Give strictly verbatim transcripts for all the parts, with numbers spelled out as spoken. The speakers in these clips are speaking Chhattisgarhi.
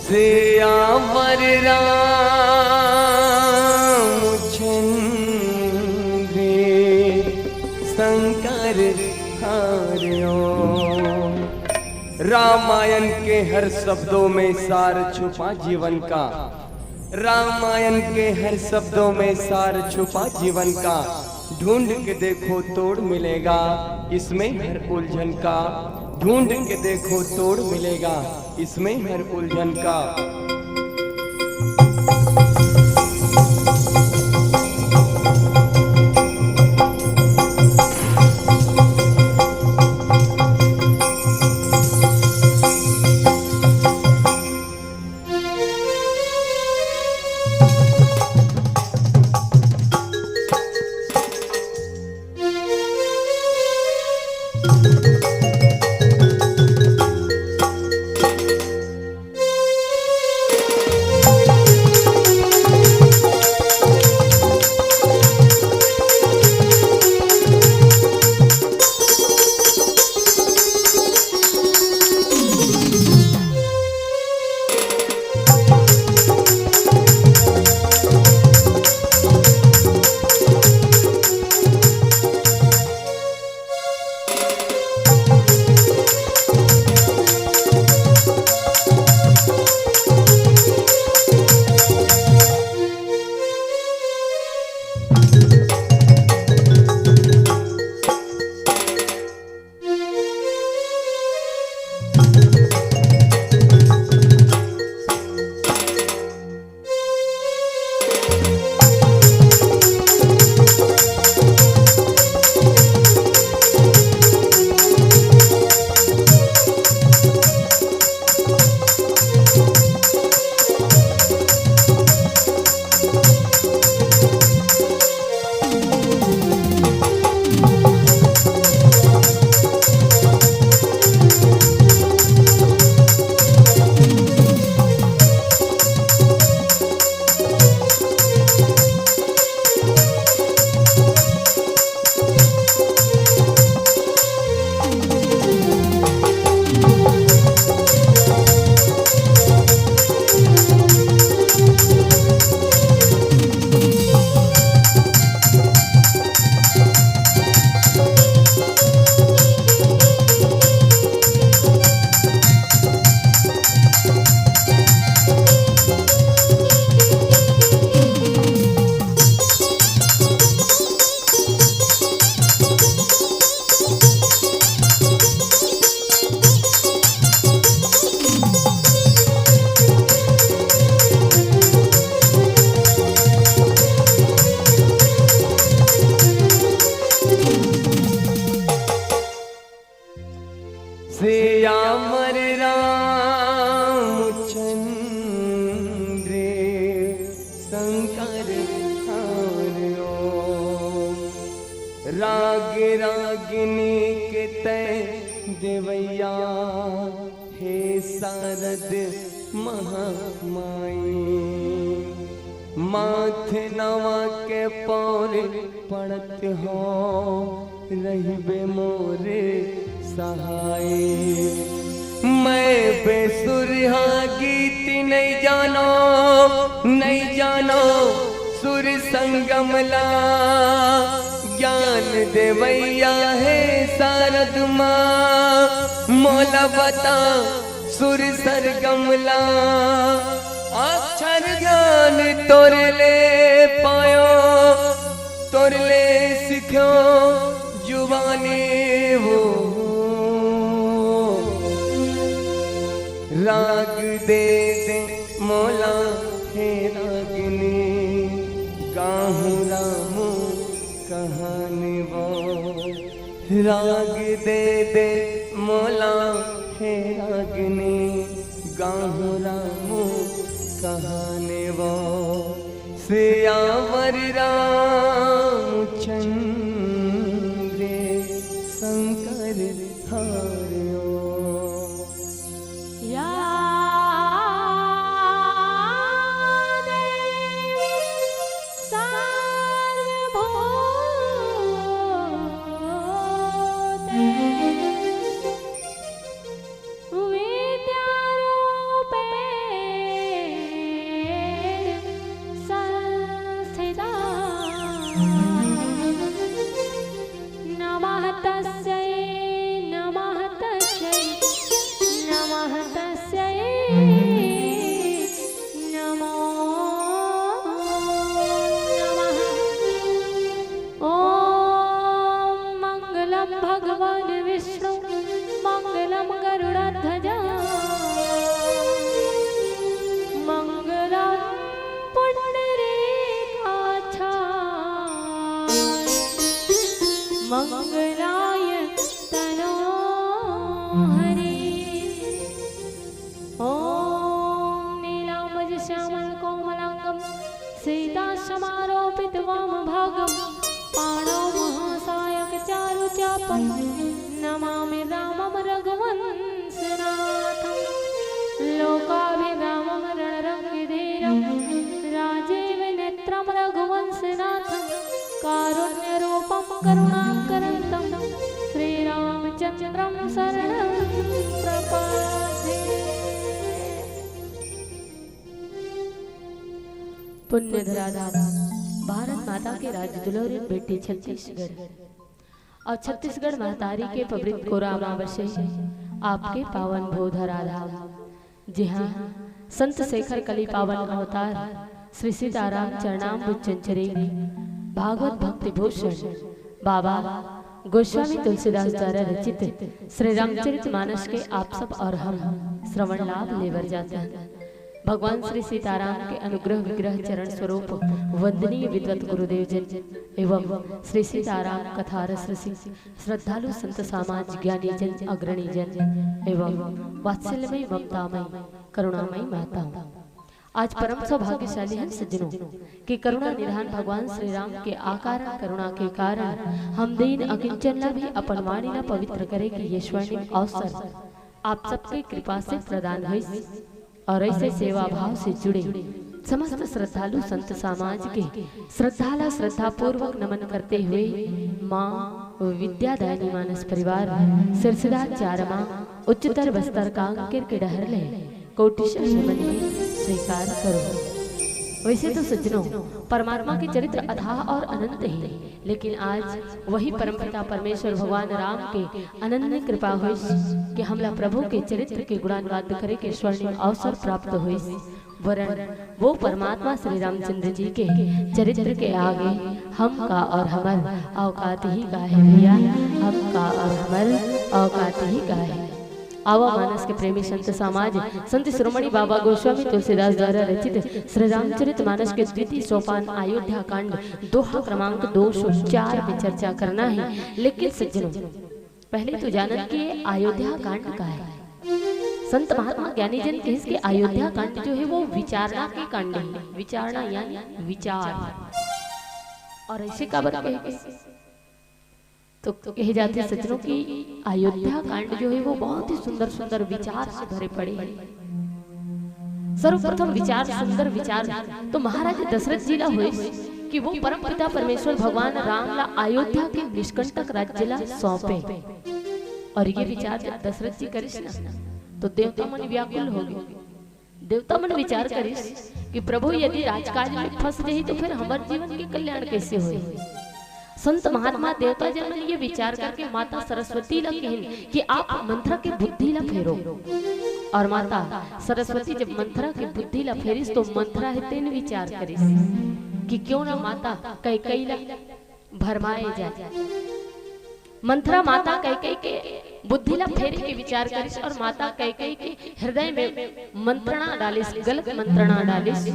सियावर रामचंद्र शंकर हरिओ। रामायण के हर शब्दों में सार छुपा जीवन का। रामायण के हर शब्दों में सार छुपा जीवन का। ढूंढ के देखो तोड़ मिलेगा इसमें हर उलझन का। ढूंढ के देखो तोड़ मिलेगा इसमें हर उलझन का। सियावर रामचंद्र शंकर हरिओ। राग रागिनी के तैं देवैया, हे सारद महामाई। माथ नवा के पौर पड़त हो रहिबे मोर सहाय। मैं बेसुरहा गीत नइ जानों, नइ जानों सुर संगम ला। ज्ञान देवैया हे सारद माँ, मोला बता सुर सरगम ला। अक्षर ज्ञान तोर ले पायों, तोर ले सिख्यों जुबानी वो। राग दे दे मोला हे रागिनी, गाहूँ रामू कहानी वो। राग दे दे मोला हे रागिनी, गाहूँ रामू कहानी वो। सियावर रामचंद्र शंकर हरिओ। या देवी सर्वभूते विद्यारूपे श्यामलकोमलाङ्गं सीतासमारोपितवामभागं पाणौ महासायकचारुचापं नमामि रामं रघुवंशनाथम्। लोकाभिरामं रणरङ्गधीरं राजीवनेत्रं रघुवंशनाथं कारुण्यरूपं करुणाकरन्तं श्रीरामचन्द्रं शरणं प्रपद्ये। पुण्य धराधाम भारत माता के राज दुलौरिन बेटी छत्तीसगढ़ अउ छत्तीसगढ़ महतारी के पवित्र कोरा अमावस्या आपके पावन भू धराधाम, जिहाँ संत शेखर कली पावन अवतार श्री सीताराम चरणामृत चंचरी भागवत भक्ति भूषण बाबा गोस्वामी तुलसीदास द्वारा रचित श्री रामचरित मानस के आप सब और हम श्रवण लाभ लेबर जात हन। भगवान श्री सीताराम के अनुग्रह विग्रह चरण स्वरूप वंदनीय विद्वत गुरुदेव जन एवं श्री सीताराम कथा रस रसिक श्रद्धालु संत समाज, ज्ञानी जन, अग्रणी जन एवं वात्सल्यमय ममतामय करुणामय माताओं, आज परम सौभाग्यशाली है सज्जनों कि करुणा निधान भगवान श्री राम के आकारण करुणा के कारण हम दीन अकिंचन ला भी अपन वाणी ला पवित्र करे के ये स्वर्णिम अवसर आप सबके कृपा से प्रदान होइस। और ऐसे सेवा भाव से जुड़े समस्त श्रद्धालु संत समाज के श्रद्धा ला श्रद्धा पूर्वक नमन करते हुए माँ विद्यादायिनी मानस परिवार सिरसिदा चारमा उच्चतर बस्तर कांकेर के डहर ले कोटि शत नमन ही स्वीकार करो। वैसे तो सज्जनों, परमात्मा के चरित्र अथाह और अनंत है, लेकिन आज वही परमपिता परमेश्वर भगवान राम के अनन्य कृपा होइस कि हमला प्रभु के चरित्र के गुणानुवाद करे के स्वर्णिम अवसर प्राप्त होइस। वरन वो परमात्मा श्री रामचंद्र जी के चरित्र के आगे हम का और हमर औकात ही का है भैया, हम का और हमर औकात ही का है। आवा मानस के प्रेमी संत समाज, संत शिरोमणि बाबा गोस्वामी तुलसीदास द्वारा रचित श्री रामचरित मानस के द्वितीय सोपान अयोध्या कांड दोहा क्रमांक दो सौ चार पे चर्चा करना है। लेकिन सज्जनों, पहले तो जानन कि अयोध्या कांड का है। संत महात्मा ज्ञानी जन कहिस कि अयोध्या कांड जो है वो विचारणा के कांड है। विचारणा यानी विचार। और ऐसे काबर कहे गए? तो कहे जाथे सज्जनों कि अयोध्या कांड जो है वो बहुत ही सुंदर सुंदर विचार से भरे पड़े हैं। सर्वप्रथम विचार, सुंदर विचार तो महाराज दशरथ जी ला होइस कि वो परम पिता परमेश्वर भगवान राम ला अयोध्या के निष्कंटक राज्य ला सौंपे। और ये विचार जब दशरथ जी करिस ना, तो देवता मन व्याकुल हो गए। देवता मन विचार करिस कि प्रभु यदि राजकाज में फंस जाही तो फिर हमर जीवन के कल्याण कैसे होही? संत महात्मा देवता जन मन ये विचार करके माता सरस्वती ला कहिन कि आप मंथरा के बुद्धि ला फेरो। और माता सरस्वती जब मंथरा के बुद्धि ला फेरिस तो मंथरा हे तेन विचार करिस कि क्यों ना माता कैकई ला भरमाए जाए। मंथरा माता कैकई के बुद्धि ला फेरे के विचार करिस और माता कैकई के हृदय में मंत्रणा डालिस, गलत मंत्रणा डालिस।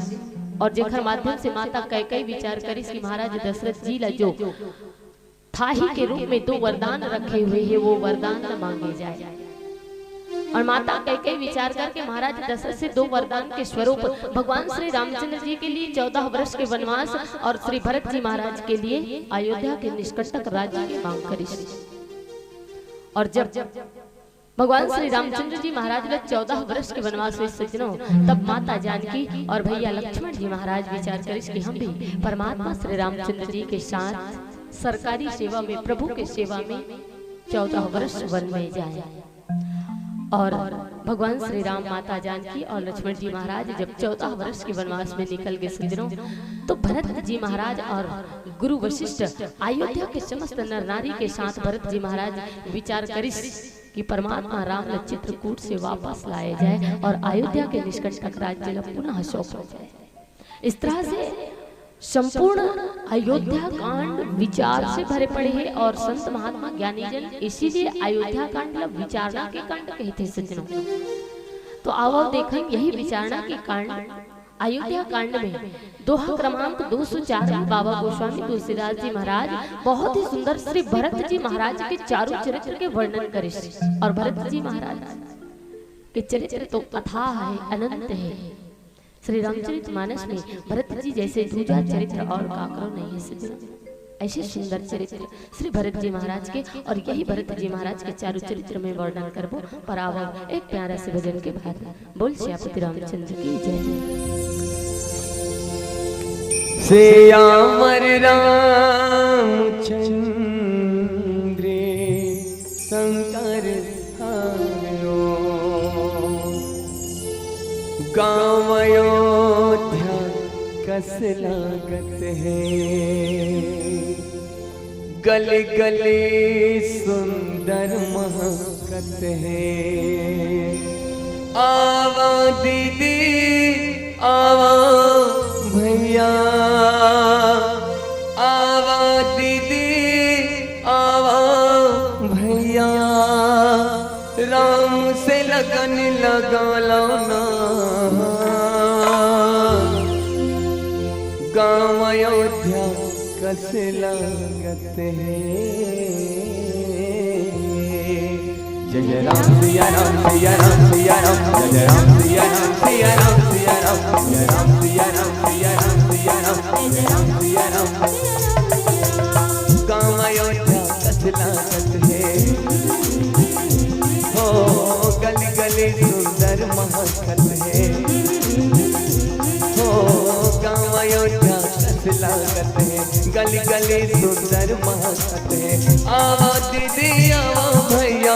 और जेकर माध्यम से माता कैकई विचार करिस कि महाराज दशरथ जी ला जो थाही के रूप में दो वरदान रखे हुए हैं, वो वरदान ला मांगे जाए। और माता कैकई विचार करके महाराज दशरथ से दो वरदान के स्वरूप भगवान श्री रामचंद्र जी के लिए चौदह वर्ष के वनवास और श्री भरत जी महाराज के लिए अयोध्या के निष्कंटक राज्य की मांग करिस। और जब भगवान श्री रामचंद्र जी महाराज ला चौदह वर्ष के वनवास होइस सज्जनों, तब माता जानकी और भैया लक्ष्मण जी महाराज विचार करिस कि हम भी परमात्मा श्री रामचंद्र जी के साथ सरकारी सेवा में, प्रभु के सेवा में चौदह वर्ष वन में जाए। और भगवान श्री राम, माता जानकी और लक्ष्मण जी महाराज जब चौदह वर्ष के वनवास में निकल गए सज्जनों, तो भरत जी महाराज और गुरु वशिष्ठ अयोध्या के समस्त नर नारी के साथ भरत जी महाराज विचार करिस कि परमात्मा राम ला चित्रकूट से वापस लाया जाए और अयोध्या के निष्कंटक राज्य ला पुनः सौंपा जाए। इस तरह से संपूर्ण अयोध्या कांड विचार से भरे पड़े हैं और संत महात्मा ज्ञानी जन इसीलिए अयोध्या कांड ला विचारणा के कांड कहते हैं सज्जनों। तो आओ देखन यही विचारणा के कांड अयोध्या कांड में दोहा क्रमांक दो सौ चार में बाबा गोस्वामी तुलसीदास जी महाराज बहुत ही सुंदर श्री भरत जी महाराज के चारु चरित्र के वर्णन करिस। और भरत जी महाराज के चरित्र तो अथाह है, अनंत है। श्री रामचरित मानस में भरत जी जैसे दूजा चरित्र और काकरो नहीं है सज्जनों। ऐसे सुंदर चरित्र श्री भरत जी महाराज के, और यही भरत जी महाराज के चारों चरित्र में वर्णन करबो। पर आवो एक प्यारा से भजन के बाद। बोल सियापति रामचंद्र की जय। सियावर रामचंद्र शंकर हरो। गाँव अयोध्या कस लागत है, गली गली सुंदर महकत है। आवा दीदी, आवा भैया, आवा दीदी, आवा भैया, राम से लगन लगा लो ना। गाँव अयोध्या कस लागत है। जय जय राम सिया राम सिया राम सिया राम, जय जय राम सिया राम सिया राम सिया राम, जय राम सिया राम सिया राम सिया राम, जय राम सिया राम। गाँव अयोध्या कस लागत है, हो गली गली सुंदर महकत है, हो गाँव अयोध्या कस लागत है, गली गली सुंदर महकत है। आवा दीदी आवा भैया,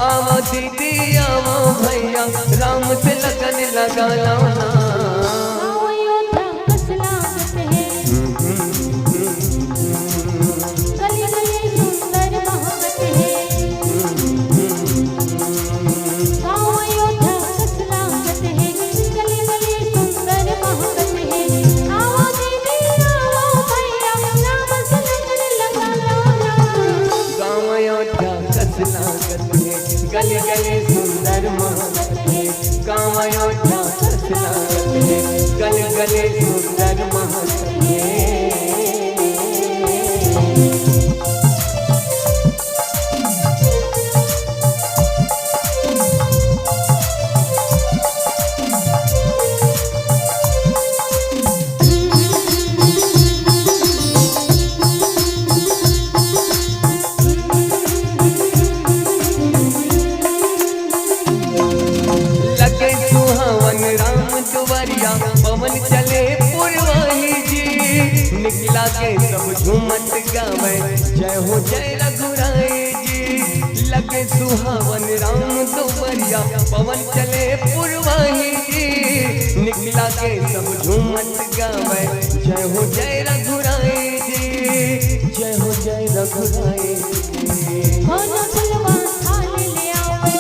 आवा दीदी आवा भैया, राम से लगन लगा लो ना। गाँव अयोध्या कस लागत है। गली गली सुंदर महकत है। गाँव अयोध्या कस लागत है। गली गली सुंदर महकत है। आवा दीदी आवा भैया, राम से लगन लगा लो ना। गाँव अयोध्या कस लागत है। गली गली सुंदर महकत है। गाँव अयोध्या कस लागत है। गली गली सुंदर महकत है। लगे सुहावन राम दुवरिया, पवन चले पुरवाही जी। निक लागे सब झूमत गावे, जय हो जय रघुराई जी। लगे सुहावन राम दुवरिया, पवन चले पुरवाही जी। निक लागे सब झूमत गावे, जय हो जय रघुराई जी, जय हो जय रघुराई जी। कोनो फुलवा थाल ले आवे,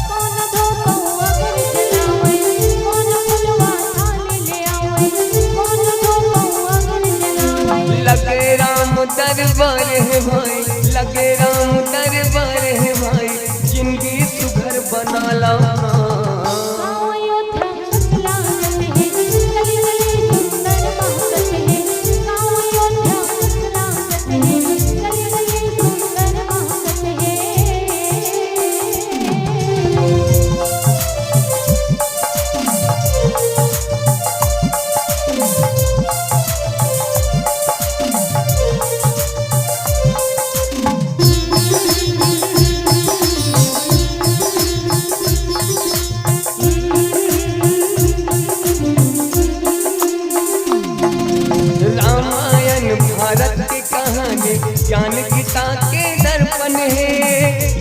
कोनो धोपवा अगर जलावे, कोनो फुलवा थाल ले आवे, कोनो धोपवा अगर जलावे। लगे राम दरबार है भाई, लगे राम दरबार है भाई, जिंदगी सुघर बना लो ना। गाँव अयोध्या कस लागत है, गली गली सुंदर महकत है। गाँव अयोध्या कस लागत है, गली गली सुंदर महकत है। रामायण भारत के कहानी, ज्ञान गीता के दर्पण है।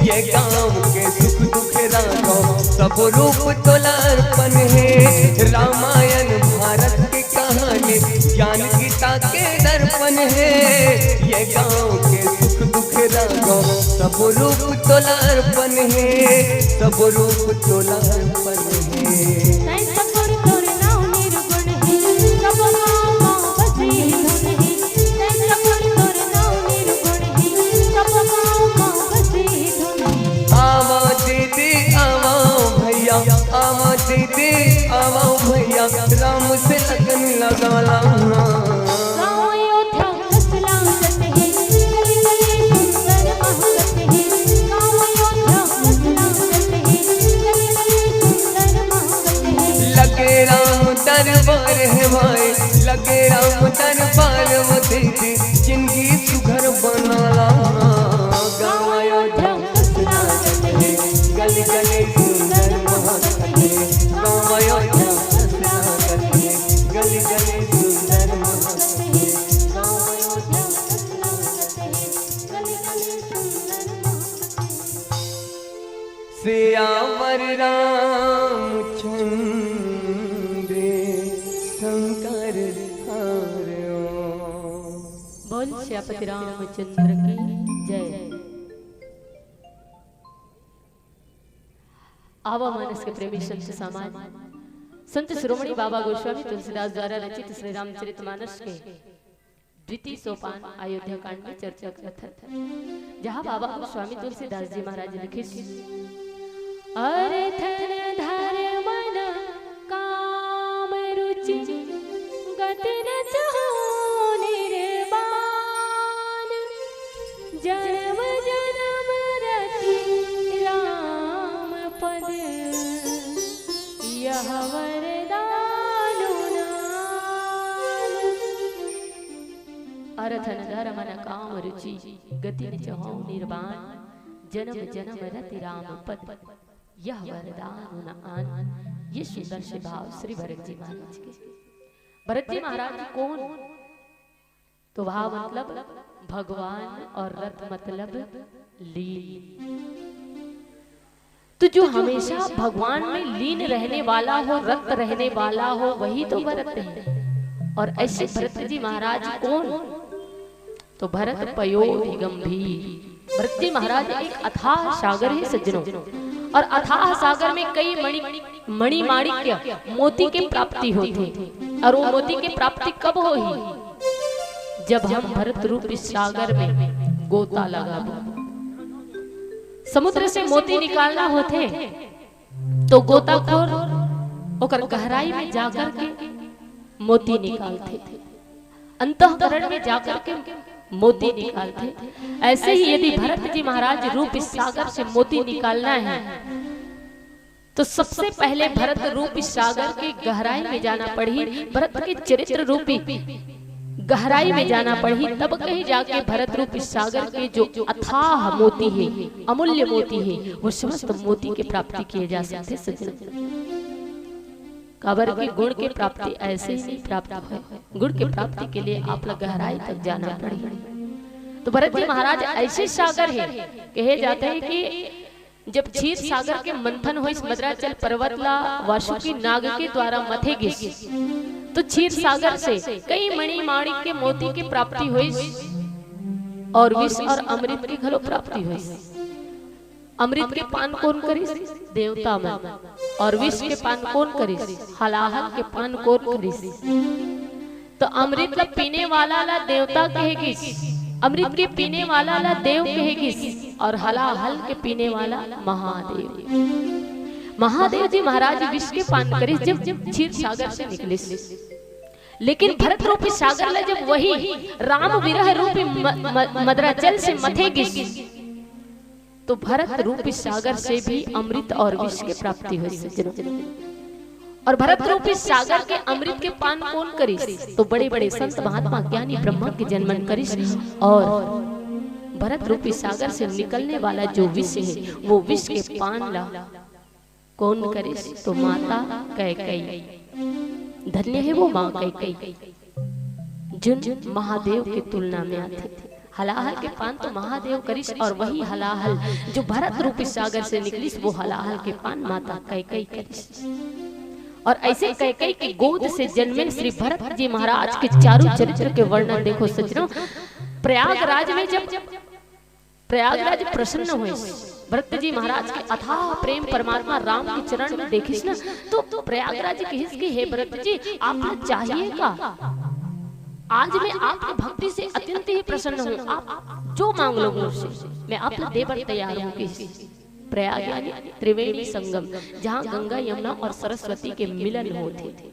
ये गांव के सुख दुख राघव, सब रूप तोला अर्पण है। रामायण भारत के कहानी, ज्ञान गीता के दर्पण है। ये गांव के सुख दुख राघव, सब रूप तोला अर्पण है, सब रूप तोला अर्पण है। तैं सकुर तोर नाव निर्गुण है, सब गाँव गाँव बसे धुन है। तैं सकुर तोर नाव निर्गुण है, सब गाँव गाँव बसे धुन है। आवा दीदी आवा भैया, आवा दीदी आवा भैया, राम से लगन लगा लो ना। गाँव अयोध्या कस लागत है, गली गली सुंदर महकत है। गाँव अयोध्या कस लागत है, गली गली सुंदर महकत है। लगे राम दरबार हे भाई, लगे राम दरबार, वो दीदी जिंदगी सुघर बनाला। गाँव अयोध्या कस लागत हे, गली गली सुंदर महकत हे। गाँव अयोध्या कस लागत हे, गली गली सुंदर महकत हे। गाँव अयोध्या कस लागत हे, गली गली सुंदर महकत हे। सियावर रामचंद्र शंकर हर। बोल सियापति रामचंद्र की जय। आवा मानस के प्रेमी संत समाज, संत शिरोमणि बाबा गोस्वामी तुलसीदास द्वारा रचित श्री रामचरित मानस के द्वितीय सोपान अयोध्या कांड में चर्चा करत हन, जहाँ बाबा गोस्वामी तुलसीदास जी महाराज लिखिस, अर्थ न धर्म न काम रुचि, गति न चाहूँ निर्वाण, जन्म जन्म रति राम पद, यह वरदान नाम। अर्थ न धर्म न काम रुचि, गति न चाहूँ निर्वाण, जन्म जन्म रति राम पद, यह वरदान न आन। ये सुंदर से भाव श्री भरत जी महाराज के। भरत जी महाराज कौन? तो भाव मतलब भगवान और रत मतलब लीन। तो जो हमेशा भगवान में लीन रहने वाला हो, रत रहने वाला हो, वही तो भरत है। और ऐसे भरत जी महाराज कौन? तो भरत पयोधि गंभीर। भरत जी महाराज एक अथाह सागर है सज्जनों, और अथाह सागर में कई मणि, मणि माणिक्य मोती के प्राप्ति होथे। और वो मोती के प्राप्ति कब होही? जब हम भरत रूप इस सागर में गोता लगाबो। समुद्र से मोती निकालना होथे तो गोताखोर ओकर गहराई में जाकर के मोती निकालथे, अंतःकरण में जाकर के मोती निकालथे। ऐसे ही यदि भरत जी महाराज रूप इस सागर से मोती निकालना है तो सबसे पहले भरत रूप इस सागर के गहराई में जाना पड़ही, भरत के चरित्र रूपी गहराई में जाना पड़ही, तब कहीं जाके भरत रूप इस सागर के जो अथाह मोती है, अमूल्य मोती है, वो समस्त मोती के प्राप्ति किए जा सकथे सज्जन। काबर के गुण के प्राप्ति ऐसे ही नहीं प्राप्त होय। गुण के प्राप्ति के लिए आप ला गहराई तक जाना पड़ही। तो भरत जी महाराज ऐसे सागर है, कहे जाते हैं कि जब क्षीर सागर के मंथन होइस, मदराचल पर्वत ला वासुकी नाग के द्वारा मथे गिस, तो क्षीर सागर से कई मणि माणिक के मोती के प्राप्ति होइस और विष और अमृत की घलो प्राप्ति होइस। अमृत के पान कोन करिस? देवता मन। और विष के पान कोन करिस? हलाहल के पान कोन करिस? तो अमृत ला पीने वाला ला देवता कहे गिस, अमृत के पीने वाला ला देव कहे गिस, और हलाहल के पीने वाला महादेव। महादेव जी महाराज विष के पान करिस जब, जब क्षीर सागर से निकलिस, लेकिन भरत रूपी सागर ला जब वही राम विरह रूपी म-, म-, मदराचल से मथे गिस, तो भरत रूपी सागर से भी अमृत और विष के प्राप्ति होय सज्जनों। और भरत रूपी सागर के अमृत के पान कोन करिस? तो बड़े बड़े संत महात्मा ज्ञानी ब्रह्मज्ञ जन मन करिस। और भरत रूपी सागर से निकलने वाला जो विष है, वो विष के पान ला कोन करिस? तो माता कैकेयी। धन्य है वो माँ कैकेयी, जिन महादेव के तुलना में आथे। हलाहल के पान तो महादेव करिस, और वही हलाहल जो भरत रूपी सागर से निकलिस, वो हलाहल के पान माता कैकेयी करिस। और ऐसे कैकेयी के गोद से जन्मे श्री भरत जी महाराज के चारु चरित्र के वर्णन देखो सज्जनों। प्रयागराज में जब प्रयागराज प्रसन्न होइस, भरत जी महाराज के अथाह प्रेम परमात्मा राम के चरण में देखिस ना, तो प्रयागराज कहिस कि हे भरत जी, आप ला चाहिए का? आज मैं आपकी भक्ति से अत्यंत ही प्रसन्न हूँ, आप जो मांग लो मुझसे, मैं आप ला दे बर तैयार हूँ। कहिस प्रयाग यानी त्रिवेणी संगम, जहाँ गंगा, यमुना और सरस्वती के मिलन होथे।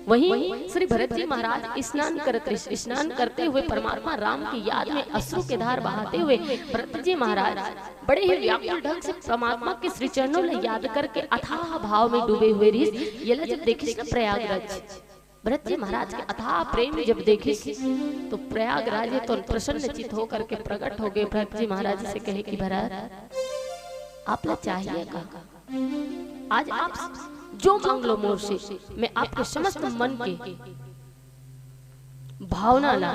वहीं श्री भरत जी महाराज स्नान करत रहिस। स्नान करते हुए परमात्मा राम की याद में अश्रु के धार बहाते हुए भरत जी महाराज बड़े ही व्याकुल ढंग से परमात्मा के श्री चरणों ला याद करके अथाह भाव में डूबे हुए रहिस। येला जब देखिस ना प्रयागराज, भरत जी महाराज के अथाह प्रेम जब देखिस, तो प्रयागराज हे तो प्रसन्न चित होकर के प्रकट हो गए। भरत जी महाराज से कहे कि भरत, आप ला चाहिए का? आज आप जो मांग लो मोर से, मैं आपके समस्त मन के भावना ला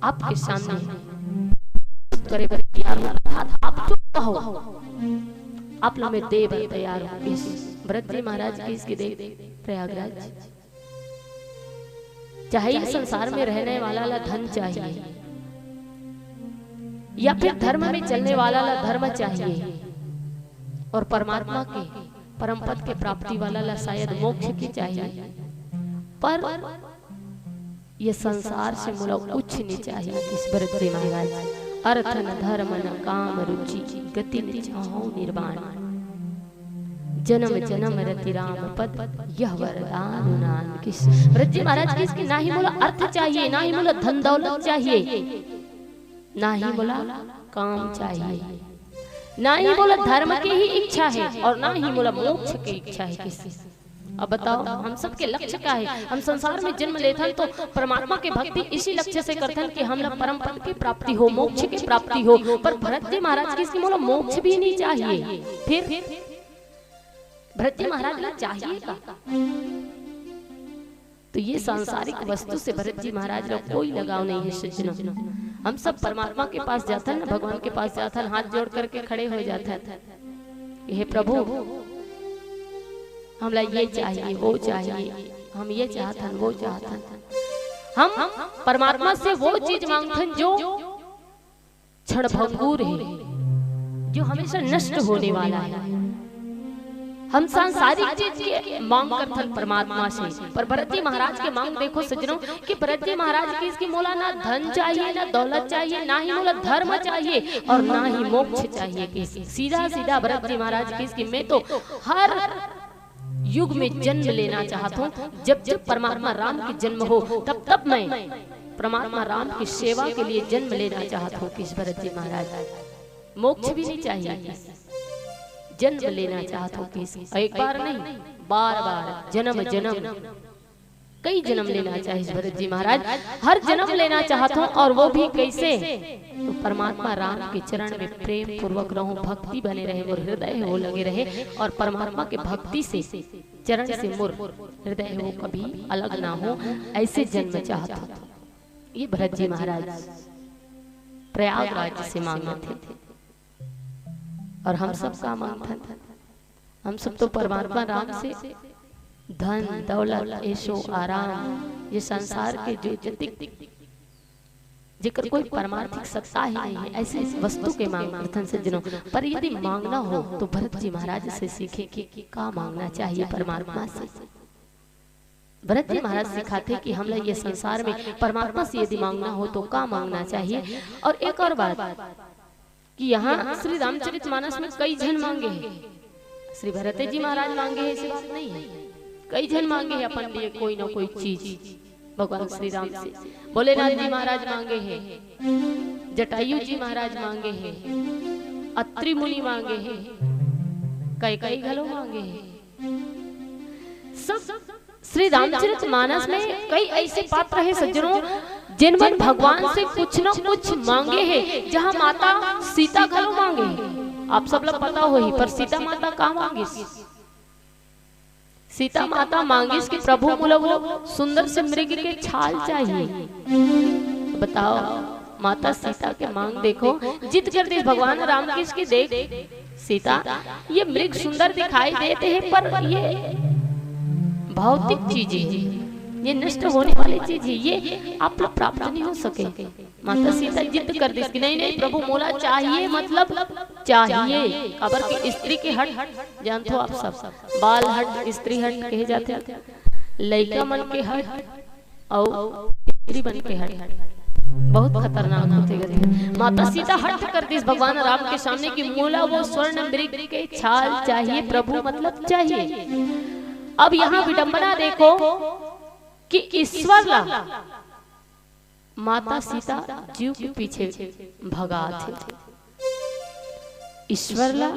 आपके सामने करे बर तैयार हूँ। अर्थात आप जो कहो, आप ला मैं दे बर तैयार हूँ। इस भरत जी महाराज की इसकी दे प्रयागराज, चाहे ये संसार में रहने वाला ला धन चाहिए या फिर धर्म में चलने वाला ला धर्म चाहिए और परमात्मा के परम पद के प्राप्ति वाला ला शायद मोक्ष की चाहिए, पर ये संसार से मोला कुछ नहीं चाहिए। इस भरत जी महाराज, अर्थ न धर्म न काम रुचि, गति न चाहूं निर्वाण, जन्म जन्म रति राम पद, यह वरदान नानक। इस भरत जी महाराज की इसकी ना ही मोला अर्थ चाहिए, ना ही मोला धन दौलत चाहिए, ना ही मोला काम चाहिए, ना ही मोला धर्म के ही इच्छा है और ना ही मोला मोक्ष के इच्छा है किसी। अब बताओ, हम सबके लक्ष्य का है? हम संसार में जन्म लेथन तो परमात्मा के भक्ति इसी लक्ष्य से करथन कि हमला परम पद की प्राप्ति हो, मोक्ष की प्राप्ति हो। पर भरत जी महाराज की इसकी मोला मोक्ष भी नहीं चाहिए, फिर भरत जी महाराज ला चाहिए का? तो ये सांसारिक वस्तु से भरत जी महाराज ला कोई लगाव नहीं है सज्जनों। हम सब परमात्मा के पास जाथन ना, भगवान के पास जाथन, हाथ जोड़ करके खड़े हो जाथन, हे प्रभु, हमला ये चाहिए, वो चाहिए, हम ये चाहथन, वो चाहथन। हम परमात्मा से वो चीज मांगथन जो क्षणभंगुर है, जो हमेशा नष्ट होने वाला है। हम सांसारिक चीज के मांग करथन परमात्मा से, पर भरत जी महाराज के मांग देखो सज्जनों, कि भरत जी महाराज की इसकी मोला ना धन चाहिए, ना दौलत चाहिए, ना ही मोला धर्म चाहिए और ना ही मोक्ष चाहिए। कि सीधा सीधा भरत जी महाराज की इसकी, मैं तो हर युग में जन्म लेना चाहत हूँ, जब जब परमात्मा राम की जन्म हो तब तब मैं परमात्मा राम की सेवा के लिए जन्म लेना चाहत हूँ। किस भरत जी महाराज, मोक्ष भी नहीं चाहिए, जन्म लेना चाहत हूँ। किस एक बार नहीं, बार बार, जन्म जन्म, कई जन्म लेना चाहिए भरत जी महाराज। हर जन्म लेना चाहत हूँ, और वो भी कैसे? तो परमात्मा राम के चरण में प्रेम पूर्वक रहूं, भक्ति बने रहे, मोर हृदय है वो लगे रहे, और परमात्मा के भक्ति से, चरण से मोर हृदय है वो कभी अलग ना हो, ऐसे जन्म चाहत हूँ। ये भरत जी महाराज प्रयागराज से मांगत हे। और हम सब का मांगथन? हम सब तो परमात्मा राम से धन, दौलत, ऐशो, आराम, ये संसार के जो जतिक, जेकर कोई परमार्थिक सत्ता ही नहीं है, ऐसे वस्तु के मांग करथन सज्जनों। पर यदि मांगना हो तो भरत जी महाराज से सीखे कि का मांगना चाहिए परमात्मा से। भरत जी महाराज सिखाथे कि हमला ये संसार में परमात्मा से यदि मांगना हो तो का मांगना चाहिए। और एक और बात, कि यहाँ श्री रामचरित मानस में कई झन मांगे हे। श्री भरत जी महाराज मांगे हे, ऐसी बात नहीं है, कई झन मांगे हे अपन लिए कोई ना कोई चीज भगवान श्री राम से। भोलेनाथ जी महाराज मांगे हे, जटायु जी महाराज मांगे हे, अत्रि मुनि मांगे हे, कैकई घलो मांगे हे। सब श्री रामचरित मानस में कई ऐसे पात्र हे सज्जनों, जिन मन भगवान से कुछ न कुछ मांगे हे, जहाँ माता सीता घलो मांगे हे। आप सब ला पता होही, पर सीता माता का मांगिस? सीता माता मांगिस कि प्रभु मोला वो सुंदर से मृग के छाल चाहिए। बताओ, माता सीता के मांग देखो, जिद कर दिस भगवान राम की, इसकी देख सीता, ये मृग सुंदर दिखाई देते हैं, पर ये भौतिक चीज है, ये नष्ट होने वाली चीज है, ये आप लोग प्राप्त नहीं हो सके। माता सीता जिद कर दिस कि नहीं, नहीं प्रभु, मोला चाहिए, मतलब चाहिए। काबर कि स्त्री के हट जानथो आप सब, बाल हट, स्त्री हट कहे जाथे, लइका मन के हट, अउ स्त्री मन के हट बहुत खतरनाक होथे गे। माता सीता हट कर दिस भगवान राम के सामने कि मोला वो स्वर्ण मृग के छाल चाहिए प्रभु, मतलब चाहिए। अब यहाँ विडंबना देखो कि ईश्वर ला माता सीता जीव के पीछे भगात हे। ईश्वर ला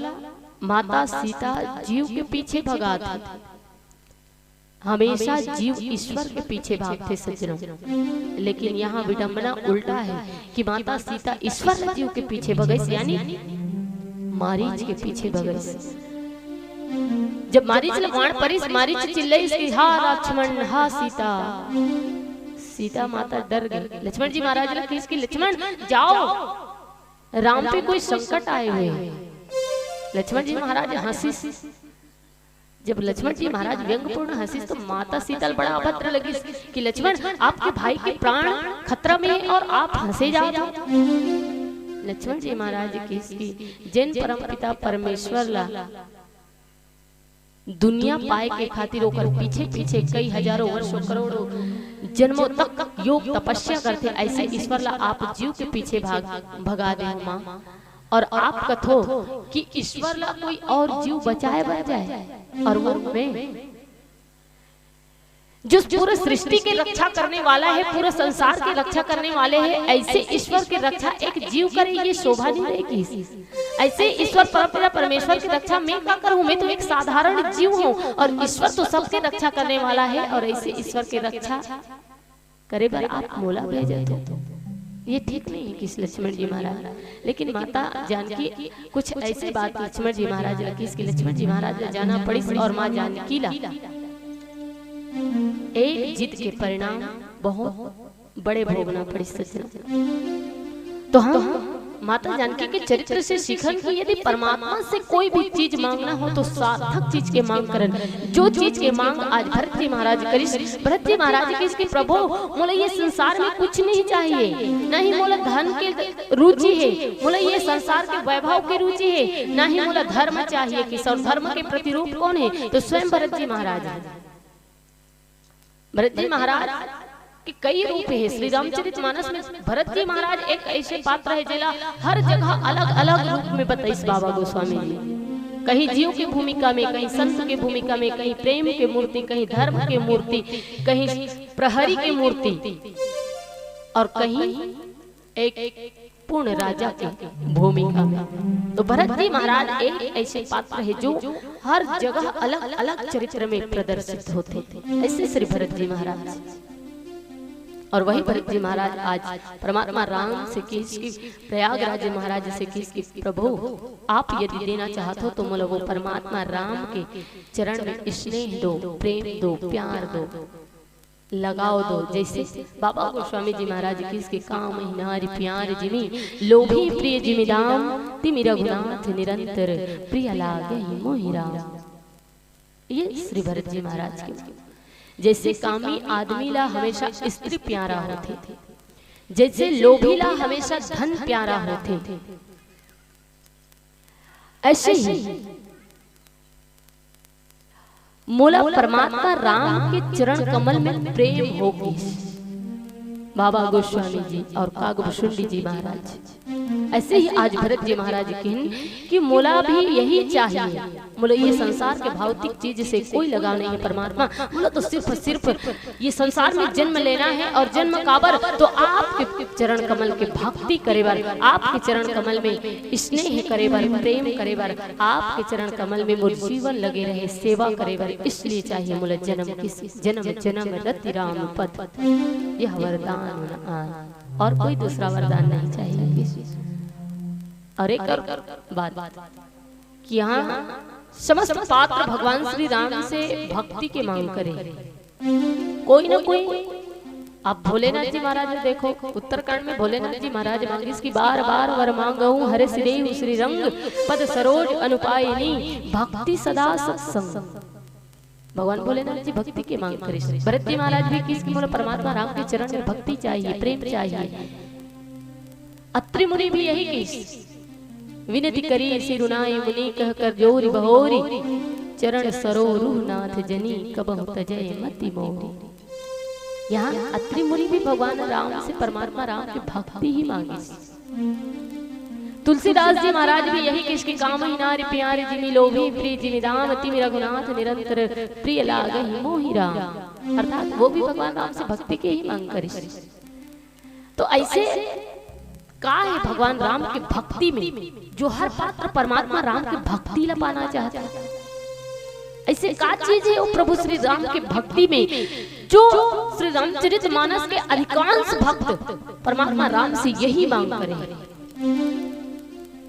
माता सीता जीव के पीछे भगात हे। हमेशा जीव ईश्वर के पीछे भागथे सज्जनों, लेकिन यहाँ विडंबना उल्टा है कि माता सीता ईश्वर ला जीव के पीछे भगइस, यानी मारीच के पीछे भगइस। जब मारीच ला बाण परिस, मारीच चिल्लाइस कि "हा लक्ष्मण, हा सीता।" सीता माता डर गई। लक्ष्मण जी महाराज ला कहिस कि "लक्ष्मण, जाओ, राम पे कोई संकट आए हुए हैं।" लक्ष्मण जी महाराज हंसिस। जब लक्ष्मण जी महाराज व्यंगपूर्ण हंसिस तो माता सीता ला बड़ा अभद्र लगिस कि "लक्ष्मण, आपके भाई के प्राण खतरा में है और आप हंसे जात हो।" लक्ष्मण जी महाराज कहिस कि "जेन परमपिता परमेश्वर ला दुनिया पाए के खातिर ओकर पीछे पीछे कई हजारों वर्षों करोड़ों जन्मों तक योग तपस्या करथे, ऐसे ईश्वर ला आप जीव के पीछे भाग भगा दे हो माँ, और आप कथो कि ईश्वर ला कोई और जीव बचाए बर जाए, और वो मैं जो पूरे सृष्टि के रक्षा करने वाला है, पूरे संसार की रक्षा करने वाले है, ऐसे ईश्वर की रक्षा एक जीव करे, ये शोभा नहीं रहेगी। ऐसे ईश्वर परमपिता परमेश्वर की रक्षा मैं का करूं? मैं तो एक साधारण जीव हूं और ईश्वर तो सबके रक्षा करने वाला है, और ऐसे ईश्वर की रक्षा करे बर आप मोला भेजत हो, ये ठीक नहीं है कहिस लक्ष्मण जी महाराज। लेकिन माता जानकी कुछ ऐसे बात लक्ष्मण जी महाराज ला कहिस कि लक्ष्मण जी महाराज ला जाना पड़िस और माँ जानकी ला एक जिद के परिणाम बहुत बड़े भोगना पड़िस सज्जनों। तो हम माता जानकी के चरित्र से सीखन कि यदि परमात्मा से कोई भी चीज मांगना हो तो सार्थक चीज के मांग करन, जो चीज के मांग आज भरत जी महाराज करिस। भरत जी महाराज कहिस कि "प्रभु, मोला ये संसार में कुछ नहीं चाहिए, ना ही मोला धन के रुचि है, मोला ये संसार के वैभव की रुचि है, ना ही मोला धर्म चाहिए।" कि सर धर्म के प्रतिरूप कौन है? तो स्वयं भरत जी महाराज है। भरत जी महाराज के कई रूप है। श्री रामचरित मानस में भरत जी महाराज एक ऐसे पात्र है जेला हर जगह अलग अलग रूप में बताइस बाबा गोस्वामी जी। कहीं जीव की भूमिका में, कहीं संत की भूमिका में, कहीं प्रेम की मूर्ति, कहीं धर्म की मूर्ति, कहीं प्रहरी की मूर्ति, और कहीं एक पूर्ण राजा की भूमिका में। तो भरत जी महाराज एक ऐसे पात्र है जो हर जगह अलग अलग चरित्र में प्रदर्शित होते हैं। ऐसे श्री भरत जी महाराज, और वही भरत जी महाराज आज परमात्मा राम से कहिस कि प्रयागराज महाराज से कहिस कि "प्रभु, आप यदि देना चाहत हो तो मोला वो परमात्मा राम के चरण में स्नेह दो, प्रेम दो, प्यार दो, लगाव दो।" जैसे बाबा गोस्वामी जी महाराज कहिस कि "कामहि नारि प्यारि जिमि, लोभी प्रिय जिमि दाम, तिमि रघुनाथ निरंतर, प्रिय लागहि मोहि राम।" ये श्री भरत जी महाराज के। जैसे कामी आदमी ला हमेशा स्त्री प्यारा होथे, जैसे लोभी ला हमेशा धन प्यारा होथे, ऐसे ही मोला परमात्मा राम के चरण कमल में प्रेम हो गइस। बाबा गोस्वामी जी और कागभूषुंडी जी महाराज, ऐसे ही आज भरत जी महाराज कहिन कि मोला भी यही चाहिए, मोला ये संसार के भौतिक चीज से कोई लगाव नहीं है परमात्मा, मोला तो सिर्फ सिर्फ ये संसार में जन्म लेना है और जन्म काबर, तो आपके चरण कमल के भक्ति करे बर, आपके चरण कमल में स्नेह करे बर, प्रेम करे बर, आपके चरण कमल में मोर जीवन लगे रहे, सेवा करे बर, इसलिए चाहिए मोला जन्म किसी, जन्म जन्म रति राम पद, यह वरदान उन आन, और कोई दूसरा वरदान नहीं चाहिए किसी। और एक और बात कि यहाँ समस्त पात्र भगवान श्री राम से भक्ति के मांग करें। कोई ना कोई, आप भोलेनाथ जी महाराज ला देखो, उत्तरकांड में भोलेनाथ जी महाराज मांगिस कि "बार बार वर मांगहु हरषि देहु श्री रंग, पद सरोज अनुपायनी, भक्ति सदा सत्संग।" भगवान भोलेनाथ जी भक्ति के मांग करिस। भरत जी महाराज भी कहिस कि "मोला परमात्मा राम के चरण में भक्ति चाहिए, प्रेम चाहिए।" अत्रि मुनि भी यही कहिस, "विनती करी सिरुनाई मुनि कह कर जोरि बहोरि, चरण सरोरुह नाथ जनी कबहु तजय मति मोरि।" यहाँ अत्रि मुनि भी भगवान राम से, परमात्मा राम के भक्ति ही मांगिस। तुलसीदास जी महाराज भी यही किस के काम ही नारी प्यारे जिमि लोभी प्रिय जिमि दाम तिमि रघुनाथ निरंतर प्रिय लागहि मोहि राम। अर्थात वो भी भगवान राम से भक्ति के ही मांग करिस। तो ऐसे का है भगवान राम के भक्ति में, जो हर पात्र परमात्मा राम के भक्ति ला पाना चाहता है? ऐसे का चीज है वो प्रभु श्री राम के भक्ति में, जो श्री रामचरित मानस के अधिकांश भक्त परमात्मा राम से यही मांग करे हैं?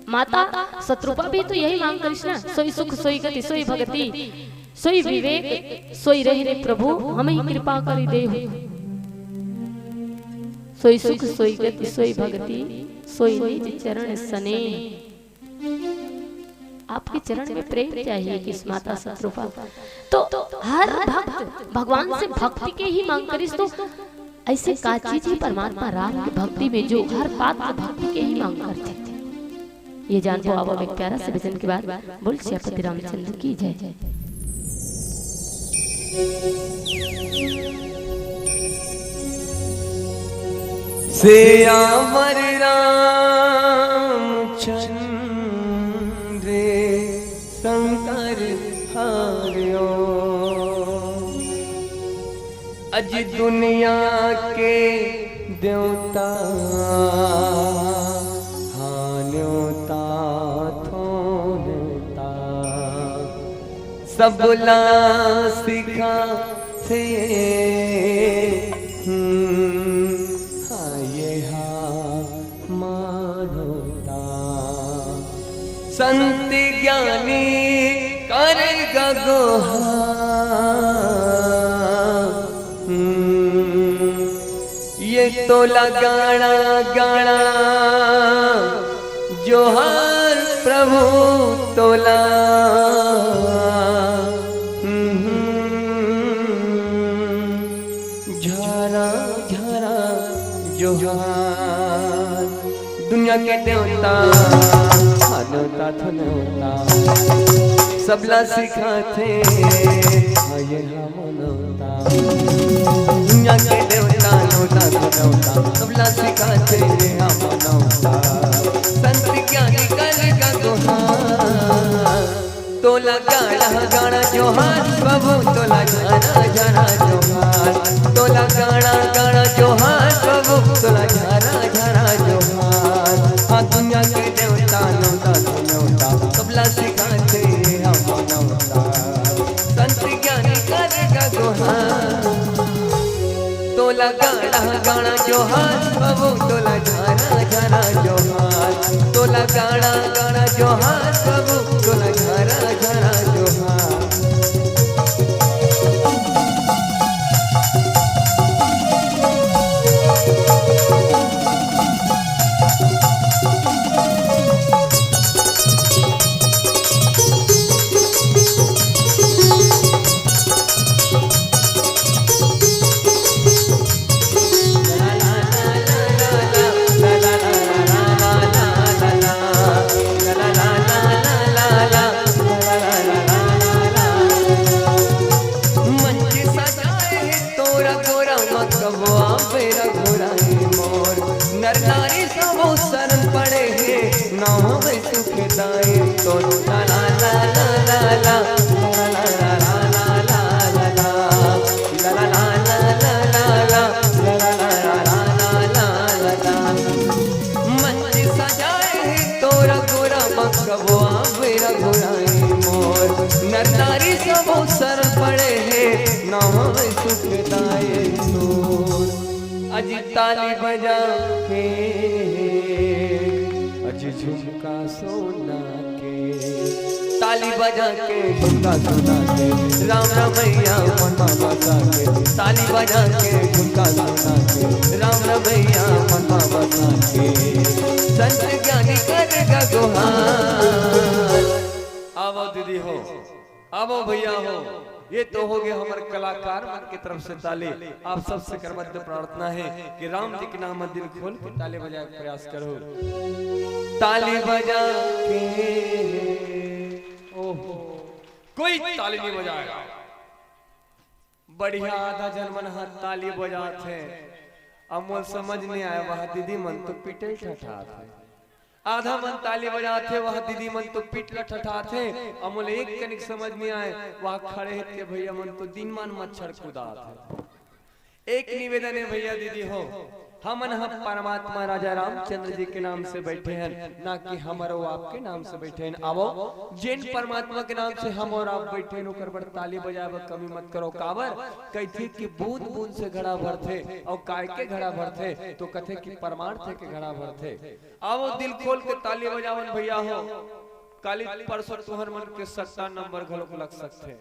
माता शतरूपा भी तो यही मांग करिस ना, सोई सुख सोई गति सोई भगति सोई विवेक सोई रहे रे प्रभु, हमहि कृपा करि देहु। सोई सुख सोई गति सोई भगति सोई निज चरण सनेह। आपके चरण में प्रेम चाहिए किस माता शतरूपा। तो हर भक्त भगवान से भक्ति के ही मांग करिस, तो ऐसे का चीज है परमात्मा राम की भक्ति में जो हर पात्र भक्ति के ही मांग करथे? ये जान पाओ, अब एक प्यारा से भजन के बाद बोल सियापति रामचंद्र की जय। सियावर रामचंद्र शंकर हरिओ। अज दुनिया के देवता, हाँ न्योता थो न्योता, सबला सिखाथे, हम्म, हाँ ये हा मानवता। संत ज्ञानी कर गगोहा, हम्म, ये तोला गाणा गाणा जोहार प्रभु तोला। हम्म, झारा झारा जोहार। दुनिया के देवता, मानवता थनवता, सबला सिखाथे, हाँ ये हा मानवता। दुनिया के देवता, नवता थनवता, सबला सिखाथे, ये हा मानवता। संत ज्ञानी कर गगोहा। तोला गाणा गाणा जोहार प्रभु, तोला झारा झारा जोहार। तोला गाणा गाणा जोहार प्रभु, तोला झारा झारा जोहार। हाँ दुनिया के देवता, नवता थो न्योता, सबला सिखाथे, हाँ मानवता। संत ज्ञानी कर गगोहा। तोला गाणा गाणा जोहार प्रभु, तोला झारा झारा जोहार। तोला गाणा गाणा जोहार प्रभु, तोला झारा झारा जोहार। मंच सजाए हे तोरा गोरा मा कबो आवे रघुराई मोर। नर नारी सबो शरण पड़े हे, नाम सुखदाई तो ला ला ला ला ला ला। मंच सजाए हे तोरा गोरा मा कबो आवे रघुराई मोर। नर नारी सबो शरण पड़े हे, नाम सुखदाई तोर। अजी ताली बजा के, अजी झुमका सोना के, ताली बजा के, झुमका सोना के, राम रमैया मन मा बसा के, ताली बजा के, झुमका सोना के, राम रमैया मन मा बसा के, संत ज्ञानी कर गगोहार। आवो दीदी हो, आवो भैया हो, ये तो हो गए हमर कलाकार मन के तरफ से ताली। आप सबसे करबद्ध प्रार्थना है कि राम जी के नाम म दिल खोल के ताली बजाए के प्रयास करो। ताली बजा के, ओहो, कोई ताली नहीं बजाएगा। बढ़िया आधा झन मन ह ताली बजात हे। अब मोर समझ नहीं आया, वह दीदी मन तो पिटई ठठात हे। आधा मन ताली बजात हे, वह दीदी मन तो पीठ ल ठठात हे। अउ मोला एक कनिक समझ नइ आए, वह खड़े हे ते भैया मन तो दिन मान मच्छर कुदात हे। एक निवेदन हे भैया दीदी हो, हमन ह परमात्मा राजा रामचंद्र जी के नाम से बैठे हन, ना कि हमर अउ आपके नाम से बैठे हन। आवो, जेन परमात्मा के नाम से हम अउ आप बैठे हन, ओकर बर ताली बजाए बर कमी मत करो। काबर? कहिथे कि बूंद बूंद से घड़ा भरथे, अउ काय के घड़ा भरथे? तो कथे कि परमार्थ के घड़ा भरथे। आवो, दिल खोल के ताली बजावन भैया हो, काली परसों तुहर मन के सट्टा नंबर घलोक लग सकथे।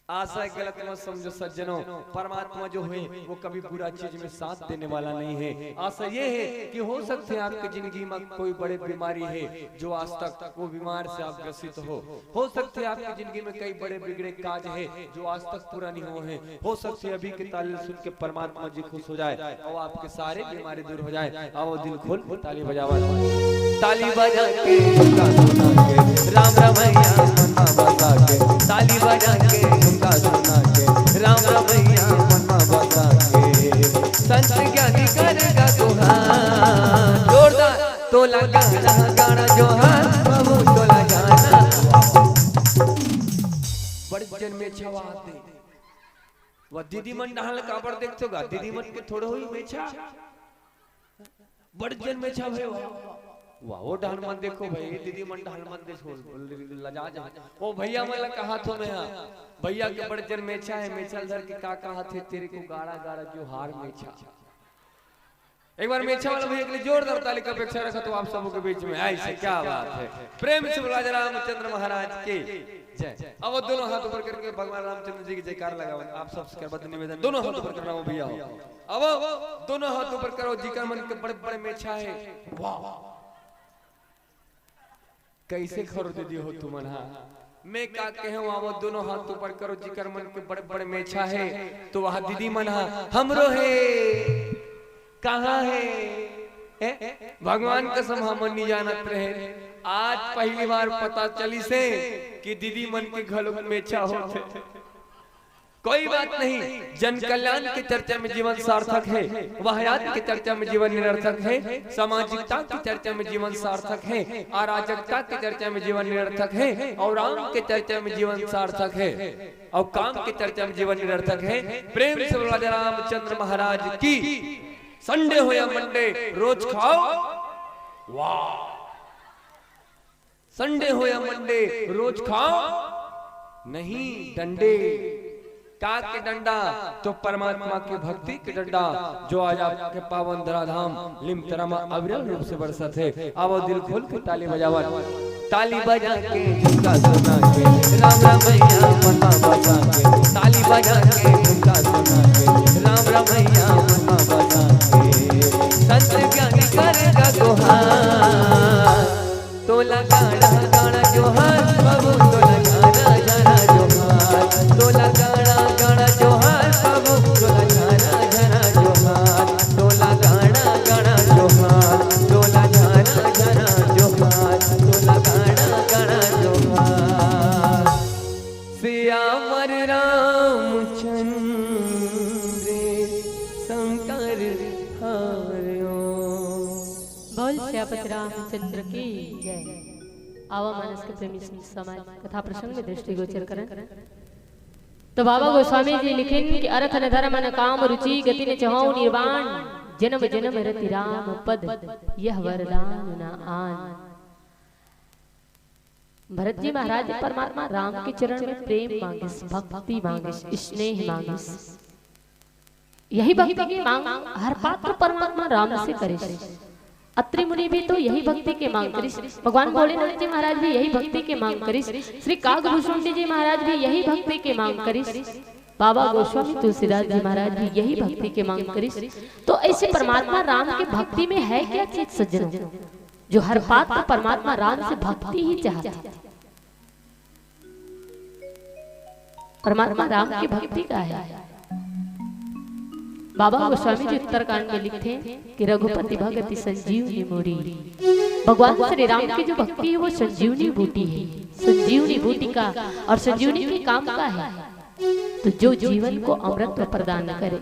आशा हे गलत मत समझो सज्जनों, परमात्मा जो हे वो कभी बुरा चीज में साथ देने वाला नहीं है। आशा ये है कि हो सकते हैं आपकी जिंदगी में कोई बड़े बीमारी है जो आज तक वो बीमार से आप ग्रसित हो। हो सकते हैं आपकी जिंदगी में कई बड़े बिगड़े काज है जो आज तक पूरा नहीं हुए हैं। हो सकते हैं अभी के ताली सुन के परमात्मा जी खुश हो जाए और आपके सारे बीमारी दूर हो जाए। आवो दिल खोल के ताली बजावा। ताली बजा के झुमका सुना के राम रमैया मन में बसा के। ताली बजा के झुमका सुना के राम रमैया मन में बसा के। संत ज्ञानी करेगा गुहार। जोरदार। तोला गाना गाना जोहार, बाबू तोला गाना। बड़ जन मेछा वाते। वह दीदी मन डहान काबर देखथो गा? दीदी मन के थोड़े होई मेछा। बड़ जन मेछा भई वाह। वाह, वो डहान मन देखो भई, दीदी मन डहान मन देखो, लजा जा। ओ भैया मन ला कहाथो मैं हा, भैया के बड़ जन मेछा हे, मेछा ल धर के का कहाथे, तेरे को गाड़ा गाड़ा जोहार मेछा। एक बार मेछा वाला भैया के लिए जोरदार ताली का अपेक्षा रखा तो आप सबों के बीच में। ऐसे क्या बात है, प्रेम से बोला जय रामचंद्र महाराज की जय। अब वो दोनों हाथ ऊपर करके भगवान रामचंद्र जी की जयकार लगाओ। आप सबसे करबद्ध निवेदन, दोनों हाथ ऊपर करना हो भैया हो। अब वो दोनों हाथ ऊपर करो, जिकर मन के बड़े बड़े मेछा है। वाह, कैसे खरो दीदी हो तुमन हा? मैं का कहे हूँ, आवो दोनों हाथ ऊपर करो, जिकर मन के बड़े बड़े मेछा है, तो वह दीदी मन हा हमरो है। कहाँ है? हैं? भगवान कसम हमन नहीं जानत रहे, आज पहली बार पता चलिस हे कि दीदी मन के घलोक मेछा होथे। कोई बात नहीं, जन कल्याण की चर्चा में जीवन सार्थक है, वाहयात की चर्चा में जीवन निरर्थक है, सामाजिकता की चर्चा में जीवन सार्थक है, अराजकता की चर्चा में जीवन निरर्थक है, और राम की चर्चा में जीवन सार्थक है, और काम की चर्चा में जीवन निरर्थक है। प्रेम से बोला जय रामचंद्र महाराज की। संडे हो या मंडे, रोज खाओ। वाह। संडे हो या मंडे, रोज खाओ नहीं डंडे। का के डंडा? तो परमात्मा के भक्ति के डंडा, जो आज आपके पावन धराधाम लिमतरा म अविरल रूप से बरसत हे। आवो दिल खोल के ताली बजावन। ताली बजा के झुमका सुना के राम रमैया मन में बसा के। ताली बजा के झुमका सुना के राम रमैया मन में बसा के। संत ज्ञानी करेगा गुहार। तोला गाड़ा गाड़ा जोहार बाबू, तोला गाड़ा गाड़ा जोहार। तोला गाड़ा गाड़ा जोहार बाबू, तोला गाड़ा गाड़ा जोहार। तोला गाड़ा गाड़ा जोहार, तोला गाड़ा गाड़ा जोहार, तोला गाड़ा गाड़ा जोहार। सियावर रामचंद्र शंकर हरिओ। बोल सियापति रामचंद्र की जय। आवा मानस के प्रेमी संत समाज, कथा प्रसंग में दृष्टिगोचर करन। तो बाबा गोस्वामी जी लिखिन कि अर्थ न धर्म न काम रुचि, गति न चहौ निर्वाण, जन्म जन्म रति राम पद, यह वरदान न आन। भरत जी महाराज परमात्मा राम के चरण में प्रेम मांगिस, भक्ति मांगिस, स्नेह मांगिस। यही भक्ति के मांग हर पात्र परमात्मा राम से करिस। अत्रि मुनि भी तो यही भक्ति के मांग करिस, भगवान भोलेनाथ जी महाराज भी यही भक्ति के मांग करिस, श्री काकभूषुंडी जी महाराज भी यही भक्ति के मांग करिस, बाबा गोस्वामी तुलसीदास जी महाराज भी यही भक्ति के मांग करिस। तो ऐसे परमात्मा राम के भक्ति में है क्या चीज सज्जनों, जो हर पात्र परमात्मा राम से भक्ति ही चाहता है? परमात्मा राम की भक्ति का है। बाबा गोस्वामी जी उत्तरकांड में लिखते हैं कि रघुपति भगति संजीवनी मोरी। भगवान श्री राम की जो भक्ति है वो संजीवनी बूटी है, संजीवनी बूटी का। और संजीवनी के काम का है, तो जो जीवन को अमृत प्रदान करे।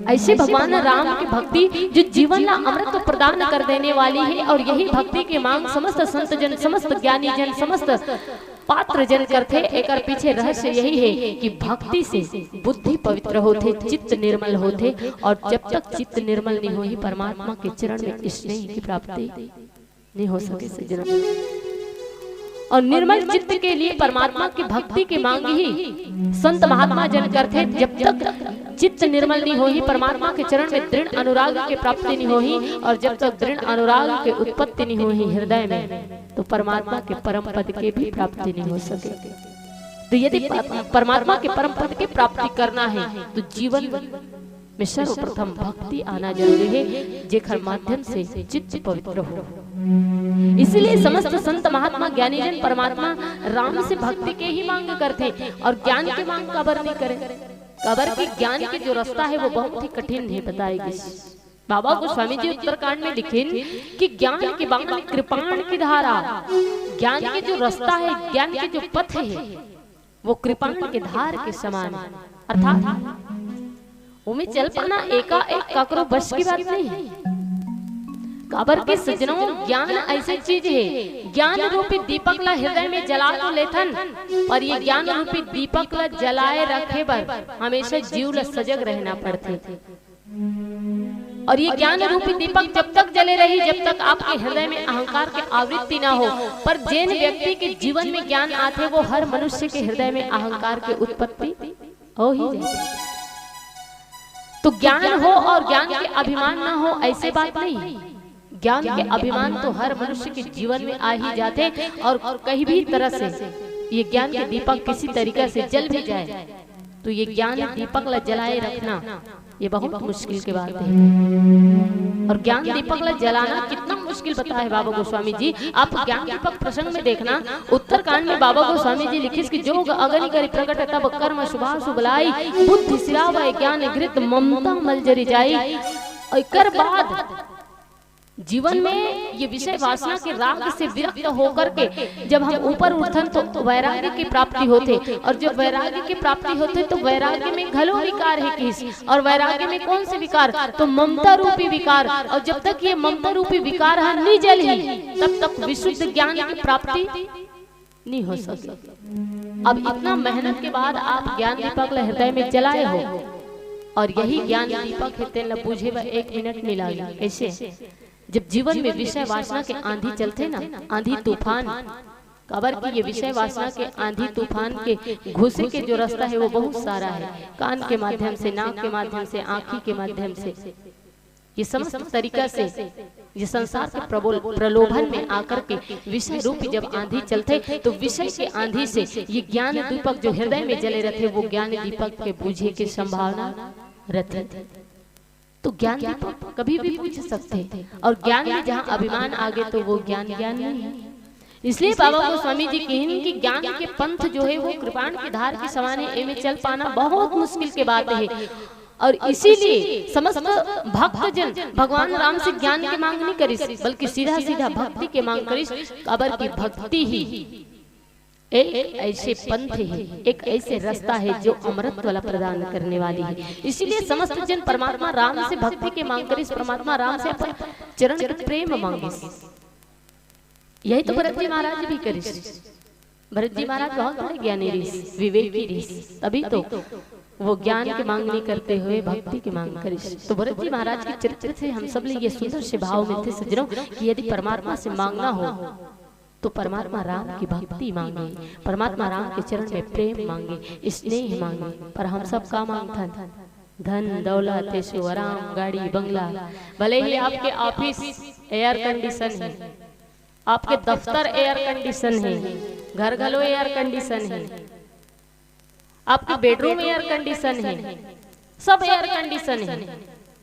ऐसे भगवान राम की भक्ति जो जीवन ला अमृत प्रदान कर देने वाली है, और यही भक्ति के मांग समस्त संत जन, समस्त ज्ञानी जन, समस्त पात्र जन करथे। एकर पीछे रहस्य यही है कि भक्ति से बुद्धि पवित्र होथे, चित्त निर्मल होथे, और जब तक चित्त निर्मल नहीं होही, परमात्मा के चरण में स्नेह की प्राप्ति नहीं हो सके, सज्जनों। और निर्मल चित्त के लिए परमात्मा की भक्ति की मांग ही संत महात्मा जन करथे। जब तक चित्त निर्मल नहीं होही, परमात्मा के चरण में दृढ़ अनुराग की प्राप्ति नहीं होही, और जब तक दृढ़ अनुराग की उत्पत्ति नहीं होही हृदय में, तो परमात्मा के परम पद के भी प्राप्ति नहीं हो सके। तो यदि प-, परमात्मा के परम पद की प्राप्ति करना है, तो जीवन में सर्वप्रथम भक्ति आना जरूरी है, जेकर माध्यम से चित्त पवित्र हो। इसीलिए समस्त संत महात्मा ज्ञानी जन परमात्मा राम से भक्ति के ही मांग करथे, और ज्ञान के मांग काबर नहीं करे? काबर कि ज्ञान के जो रास्ता है, वो बहुत ही कठिन है, बताए गिस। बाबा गोस्वामी जी उत्तरकांड में लिखिन कि ज्ञान के बाण कृपाण की धारा, ज्ञान के जो रास्ता है, ज्ञान के जो पथ है, वो कृपाण के धार के समान है। अर्थात ओमे चल पाना एकाएक काकरो बस की बात नहीं है। काबर के सज्जनों, ज्ञान ऐसे चीज है, ज्ञान रूपी दीपक ला हृदय में जला तो लेथन, पर ये ज्ञान रूपी दीपक ला जलाए रखे बर हमेशा जीव ला सजग रहना पड़थे। और ये ज्ञान रूपी दीपक जब तक जले रही, जब तक आपके हृदय में अहंकार के आवृत्ति ना हो। पर जेन व्यक्ति के जीवन में ज्ञान आथे, वो हर मनुष्य के हृदय में अहंकार की उत्पत्ति हो ही जाती। तो ज्ञान हो और ज्ञान के अभिमान ना हो, ऐसे बात नहीं। ज्ञान के अभिमान तो हर मनुष्य के जीवन में आ ही जाथे, और कहीं भी तरह से ये ज्ञान के दीपक किसी तरीका से जल भी जाए, तो ये ज्ञान दीपक ला जलाए रखना, ये बहुत मुश्किल के बात है। और ज्ञान दीपक ला जलाना कितना मुश्किल बताए बाबा गोस्वामी जी। आप ज्ञान दीपक प्रसंग में देखना, उत्तरकांड में बाबा गोस्वामी जी लिखिस कि "जोग अगनि करि प्रगट तब कर्म शुभाशुभ लाई, बुद्धि सिरावै ज्ञान घृत ममता मल जरि जाई।" और एकर बाद जीवन में ये विषय वासना के राग से विरक्त होकर के जब हम ऊपर उठथन, तो वैराग्य की प्राप्ति होथे, और जब वैराग्य की प्राप्ति होथे, तो वैराग्य में घलो विकार हे किस, और वैराग्य में कौन से विकार? तो ममता रूपी विकार। और जब तक ये ममता रूपी विकार ह नी जलही, तब तक विशुद्ध ज्ञान की प्राप्ति नहीं हो सके। अब इतना मेहनत के बाद आप ज्ञान दीपक ला हृदय में जलाए हो, और यही ज्ञान दीपक हे, तेन ला बूझे बर एक मिनट नहीं लागे। कैसे? जब जीवन में विषय वासना के आंधी चलथे ना, आंधी तूफान, काबर कि ये विषय वासना के आंधी तूफान के घुसे के जो रास्ता है, वो बहुत सारा है। कान के माध्यम से, नाक के माध्यम से, आंखी के माध्यम से, ये समस्त तरीका से ये संसार के प्रबोल-, प्रलोभन में आकर के विषय रूपी जब आंधी चलथे, तो विषय के आंधी से ये ज्ञान दीपक जो हृदय में जले रहथे, वो ज्ञान दीपक के बूझे के संभावना रहथे। तो ज्ञान दीपक कभी भी बुझ सकथे, और ज्ञान में जहाँ अभिमान आगे, तो वो ज्ञान ज्ञान नहीं है। इसलिए बाबा गोस्वामी जी कहिन कि ज्ञान के पंथ जो है, वो कृपाण के धार के समान है, एमे चल पाना बहुत मुश्किल के बात है। और इसीलिए समस्त भक्त जन भगवान राम से ज्ञान के मांग नहीं करिस, बल्कि सीधा सीधा भक्ति के मांग करिस, काबर की भक्ति ही एक ऐसे पंथ है, एक ऐसे रास्ता है, जो अमृत वाला प्रदान करने वाली है। इसीलिए समस्त जन परमात्मा राम से भक्ति के मांग करिस, परमात्मा राम से अपन चरण के प्रेम मांगिस। यही तो भरत जी महाराज भी करिस। भरत जी महाराज बहुत बड़े ज्ञानी रिस, विवेकी रिस, तभी तो वो ज्ञान की मांग नहीं करते हुए भक्ति की मांग करिस। तो भरत जी महाराज के चरित्र से हम सब ले ये सुंदर से भाव मिलथे सज्जनों, कि यदि परमात्मा से मांगना हो, तो परमात्मा राम की भक्ति मांगे, परमात्मा राम के चरण में प्रेम मांगे, स्नेह मांगे। पर हम सब का मांगथन? धन दौलत, ऐशो आराम, गाड़ी बंगला। भले ही आपके ऑफिस एयर कंडीशन है, आपके दफ्तर एयर कंडीशन है, घर घलो एयर कंडीशन है, आपके बेडरूम एयर कंडीशन है, सब एयर कंडीशन है,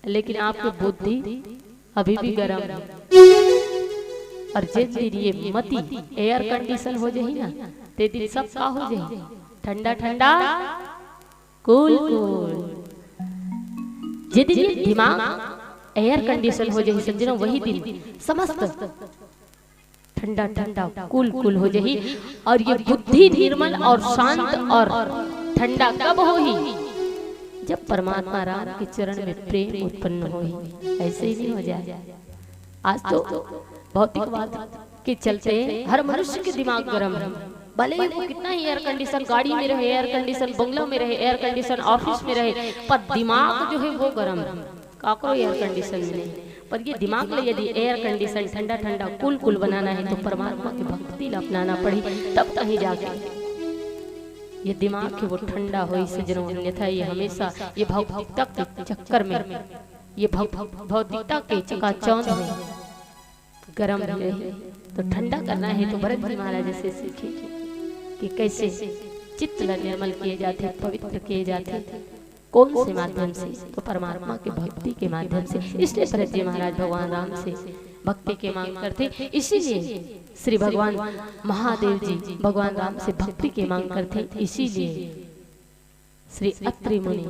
लेकिन आपके बुद्धि अभी भी गर्म है। और जेन दिन ये मति एयर कंडीशन हो जाही ना, ते दिन सब का हो जाही? ठंडा ठंडा, कूल कूल। जे दिन ये दिमाग एयर कंडीशन हो जाही सज्जनों, वही दिन समस्त ठंडा ठंडा, कूल कूल हो जाही। और ये बुद्धि निर्मल और शांत और ठंडा कब होही? जब परमात्मा राम के चरण में प्रेम उत्पन्न होही, ऐसे ही नहीं हो जाए। आज तो भौतिकवाद के चलते हर मनुष्य के दिमाग गरम है, भले ही वो कितना ही एयर कंडीशन गाड़ी में रहे, एयर कंडीशन बंगला में रहे, एयर कंडीशन ऑफिस में रहे, पर दिमाग जो है वो गरम है। काकरो एयर कंडीशन में नहीं, पर ये दिमाग ले यदि एयर कंडीशन ठंडा ठंडा कूल कूल बनाना है तो परमात्मा के भक्ति ला अपनाना पड़ी, तब कहीं जाके ये दिमाग के वो ठंडा होई सजनो, अन्यथा ये हमेशा ये भौतिकता के चक्कर में, ये भौ-, भौतिकता के चकाचौंध में गरम ही रही। तो ठंडा करना है तो भरत जी महाराज से सीखे कि कैसे चित्त ला निर्मल किए जाते, पवित्र किए जाते, कौन से माध्यम से? तो परमात्मा के भक्ति के माध्यम से। इसलिए भरत जी महाराज भगवान राम से भक्ति के मांग करते, इसीलिए श्री भगवान महादेव जी भगवान राम से भक्ति के मांग करते, इसीलिए श्री अत्रि मुनि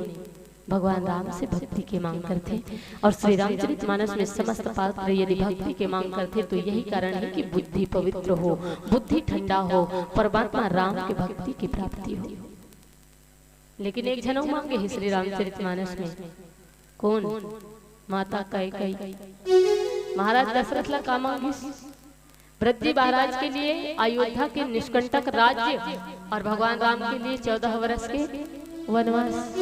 भगवान राम से भक्ति के मांग करते। और श्री रामचरित मानस में समस्त पात्र यदि भक्ति के मांग करते तो यही कारण है कि बुद्धि पवित्र हो, बुद्धि ठंडा हो, परमात्मा राम के भक्ति की प्राप्ति हो। लेकिन एक झन अउ मांगे हे श्री रामचरित मानस में। कौन? माता कैकई। महाराज दशरथ ला का मांगिस? भरत जी महाराज के लिए अयोध्या के निष्कंटक राज्य और भगवान राम के लिए चौदह वर्ष के वनवास।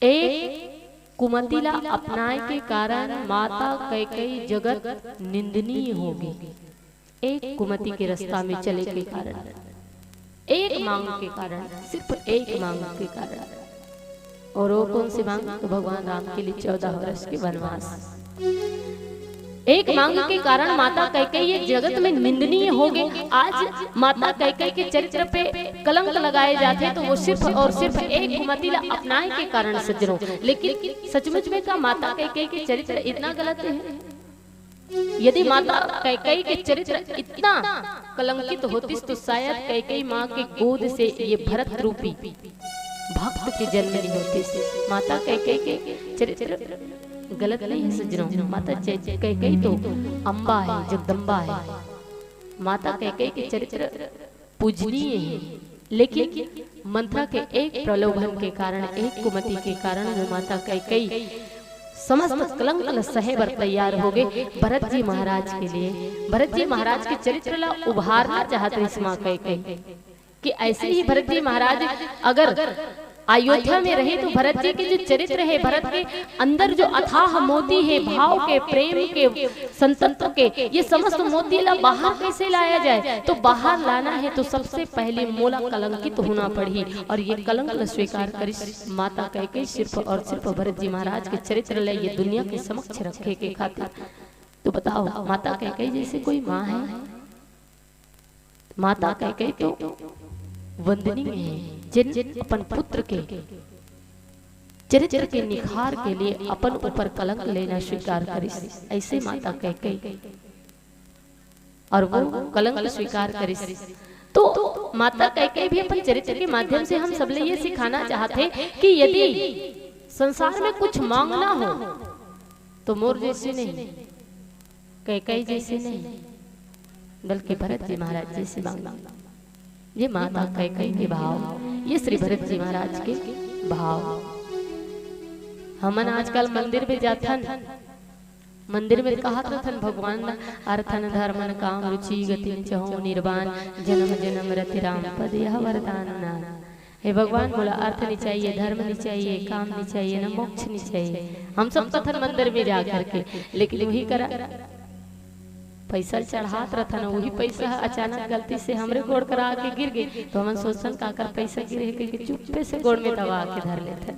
एक कुमति ला अपनाए के कारण माता कैकई जगत निंदनीय होगे। एक कुमति के रास्ता में चले के कारण, एक मांग के कारण, सिर्फ एक मांग के कारण। और वो कौन सी मांग? तो भगवान राम के लिए चौदह वर्ष के वनवास। एक मांग के कारण माता कैकई ये जगत में निंदनीय होगे। आज माता कैकई के चरित्र पे कलंक लगाए जाथे तो वो सिर्फ और सिर्फ एक कुमति ला अपनाए के कारण, सज्जनों। लेकिन सचमुच में का माता कैकई के चरित्र इतना गलत है? यदि माता कैकई के चरित्र इतना कलंकित होतिस तो शायद कैकई माँ के गोद से ये भरत रूपी भक्त के जन्म नहीं होतिस। माता कैकई के चरित्र गलत नहीं है सज्जनों। माता कै-, कैकई तो अम्बा है, जगदम्बा है। माता कैकई के चरित्र पूजनीय है, लेकिन मंथरा के एक प्रलोभन के कारण, एक कुमति के कारण वो माता कैकई समस्त कलंक ल सहे बर तैयार होगे भरत जी महाराज के लिए। भरत जी महाराज के चरित्र ला उभारना चाहत रहिस माँ कैकई कि ऐसे ही भरत जी महाराज अगर अयोध्या में रहे तो भरत जी के जो चरित्र है, भरत के अंदर जो अथाह मोती है, भाव के, प्रेम के, संतत्व के, ये समस्त मोती ला बाहर कैसे लाया जाए? तो बाहर लाना है तो सबसे पहले मोला कलंकित होना पड़ही। और ये कलंक ला स्वीकार करिस माता कैकई सिर्फ और सिर्फ भरत जी महाराज के चरित्र ला ये दुनिया के समक्ष रखे के खातिर। तो बताओ, माता कैकई जैसे कोई माँ है? माता कैकई तो वंदनीय है, जिन अपन पुत्र के चरित्र के निखार के लिए अपन ऊपर कलंक लेना स्वीकार करिस। ऐसे माता कैकई, और वो कलंक स्वीकार करिस। तो माता कैकई भी अपन चरित्र के माध्यम से हम सबले ये सिखाना चाहत हे कि यदि संसार में कुछ मांगना हो तो मोर जैसे नहीं, कैकई जैसे नहीं, बल्कि भरत जी महाराज जैसे मांगना। ये माता कैकई के भाव, ये श्री भरत जी महाराज के भाव। हमन आजकल मंदिर में जाथन, मंदिर में कहत रथन भगवान ला, अर्थन धर्मन काम रुचि गतिन चहु निर्वाण, जन्म जन्म रति राम पद यह वरदान नान। हे भगवान, मोला अर्थ नहीं चाहिए, धर्म नहीं चाहिए, काम नहीं चाहिए, न मोक्ष नहीं चाहिए। हम सब कथन मंदिर में जा करके, लेकिन वही करा पैसा चढ़ात रथन, वही पैसा ह अचानक गलती से हमरे गोड़ करा आके गिर गे, तो हमन सोचथन काकर पैसा गिरे हे कहिके चुप्पे से गोड़ में दबा के धर लेथन।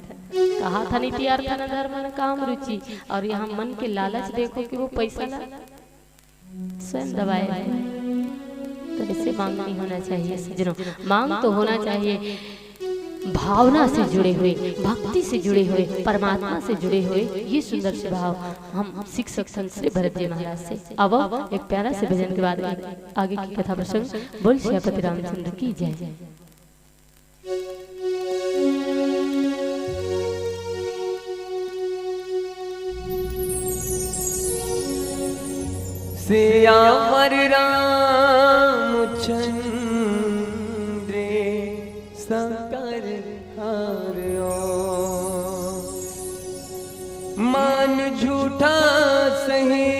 कहा था नीति अर्थ न धर्म न काम रुचि, और यहाँ मन के लालच देखो कि वो पैसा ला स्वयं दबाए। तो ऐसे मांग नहीं होना चाहिए सज्जनों, मांग तो होना चाहिए भावना से जुड़े हुए, भक्ति से जुड़े हुए, परमात्मा से जुड़े हुए। ये सुंदर से भाव हम सीख सकते हैं श्री भरत जी महाराज से। अब एक प्यारा से भजन के बाद आगे की कथा प्रसंग। बोल सियापति रामचंद्र की जय। सियावर रामचंद्र सका मान झूठा सही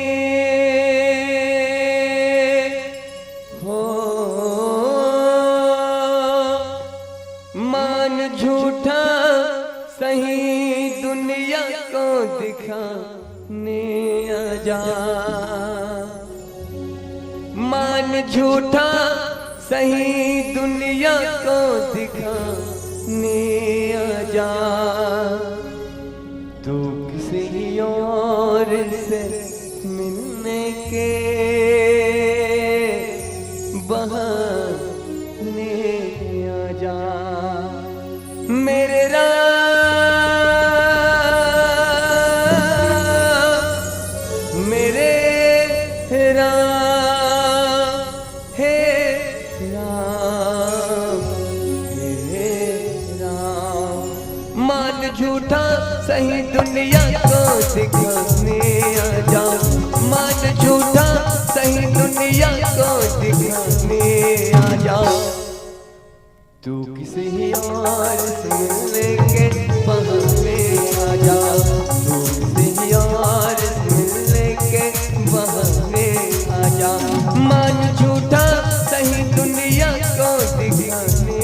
हो, मान झूठा सही दुनिया को दिखाने आजा। मान झूठा सही दुनिया को दिखाने आजा। तू किसी और से मिलने के बहाने आजा। मेरे राम, मेरे राम, हे राम, हे राम। मान झूठा सही दुनिया को दिखाने आजा। मान झूठा सही दुनिया को दिखाने आजा। तू किसी और से मिलने के बहाने आजा। तू किसी और से मिलने के बहाने आजा। मान झूठा सही दुनिया को दिखाने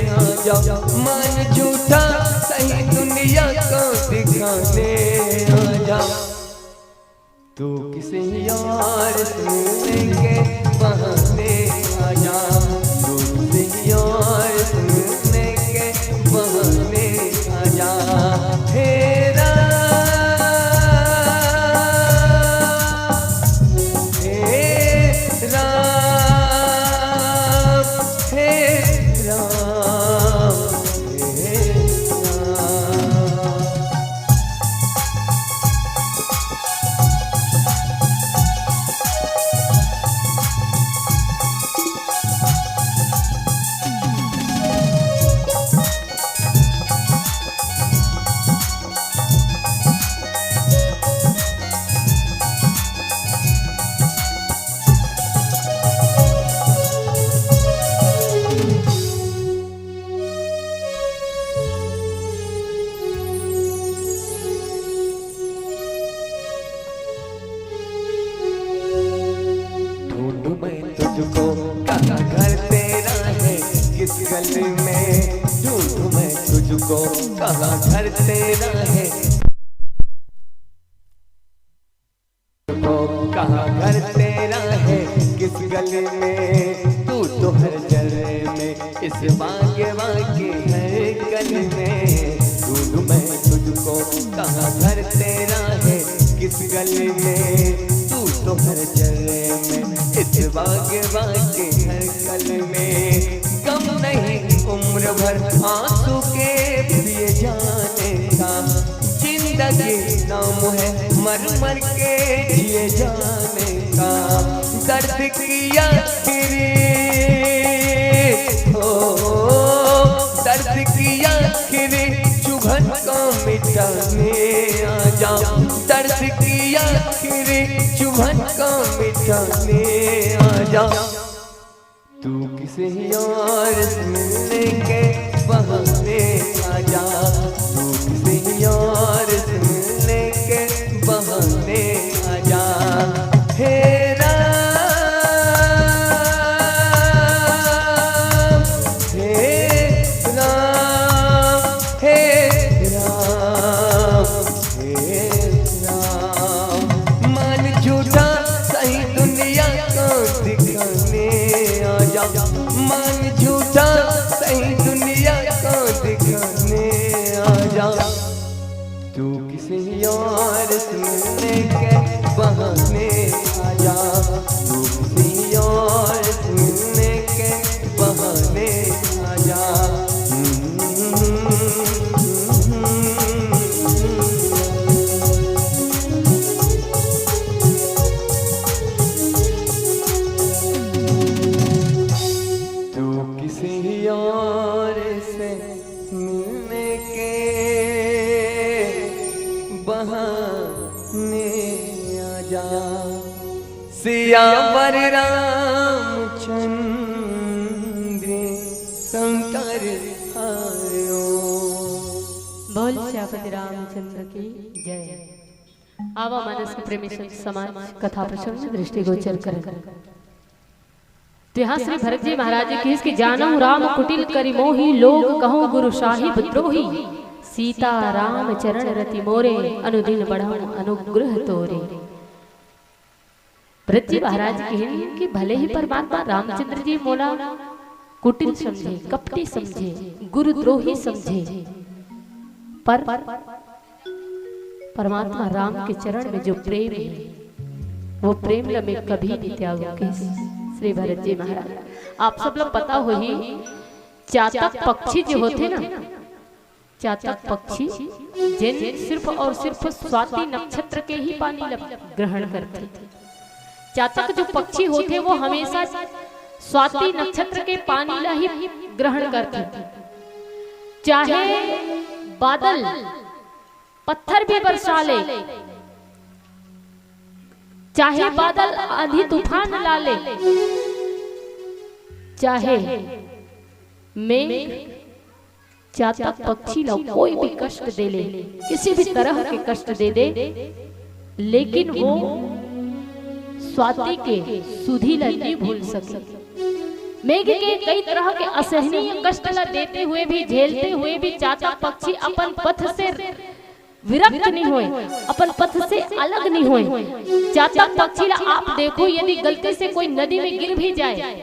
आजा। मान झूठा सही दुनिया को दिखाने आजा। तू किसी और से मिलने के बहाने आजा। तू किसी और से मिलने के बहाने आजा। हे राम, हे राम, हे राम, हे राम। ढूंढूं मैं तुझको, कहाँ घर तेरा है, किस गली में? ढूंढूं मैं तुझको, कहाँ घर तेरा है, को कहाँ घर तेरा है, किस गली में? तू तो हर जर्रे में, इस बाग वाके हर गली में। ढूंढूं मैं तुझको, कहाँ घर तेरा है, किस गली में? तू तो हर जर्रे में, इस बाग वाके हर गली में। गम नहीं उम्र भर आंसू के पिए जाने का, जिंदगी नाम है मर मर के जिए जाने का। दर्द की आखिरी, ओ, दर्द की आखिरी चुभन को मिटाने आजा। दर्द की आखिरी चुभन को मिटाने आजा। तू किसी और से मिलने के बहाने आजा। तू किसी और से मिलने के बहाने आजा। हे राम, हे राम, हे राम, हे राम। मान झूठा सही दुनिया को दिखाने आजा। मान झूठा सही दुनिया को दिखाने आजा। तू किसी और से मिलने के बहाने आजा। तू किसी और से मिलने के बहाने आजा। तू किसी और से मिलने के बहाने आजा। सियावर रामचंद्र शंकर आयो। बोल सियापति रामचंद्र की जय। आवा मानस के प्रेमी संत समाज कथा प्रसंग में दृष्टिगोचर करन। तो यहाँ श्री भरत जी महाराज जी कहिस कि जानहु राम कुटिल करि मोहि, लोग कहउँ गुरु साहिब द्रोही। सीता राम चरण रति मोरे, अनुदिन बढ़उँ अनुग्रह तोरे। भरत जी महाराज कहिन कि भले ही परमात्मा रामचंद्र जी मोला कुटिल समझे, कपटी समझे, गुरुद्रोही समझे, पर परमात्मा राम के चरण में जो प्रेम है, वो प्रेम ला मैं कभी नहीं त्यागूं, कहिस श्री भरत जी महाराज। आप सब ला पता होही, चातक पक्षी जो होथे ना, चातक पक्षी जेन सिर्फ और सिर्फ स्वाति नक्षत्र के ही पानी ला ग्रहण करथे। चातक जो पक्षी होथे, वो हमेशा स्वाति नक्षत्र के पानी ला ही ग्रहण करथे। चाहे बादल पत्थर भी बरसा ले, चाहे बादल आंधी तूफान ला ले, चाहे मेघ चातक पक्षी ला कोई भी कष्ट दे ले, किसी भी तरह के कष्ट दे दे, लेकिन वो स्वाति के सुधि ला नहीं भूल सके। मेघ के कई तरह के असहनीय कष्ट ला देते हुए भी, झेलते हुए भी चातक पक्षी अपन पथ से विरक्त नहीं होय, अपन पथ से अलग नहीं होय। चातक पक्षी ला आप देखो, यदि गलती से कोई नदी में गिर भी जाए,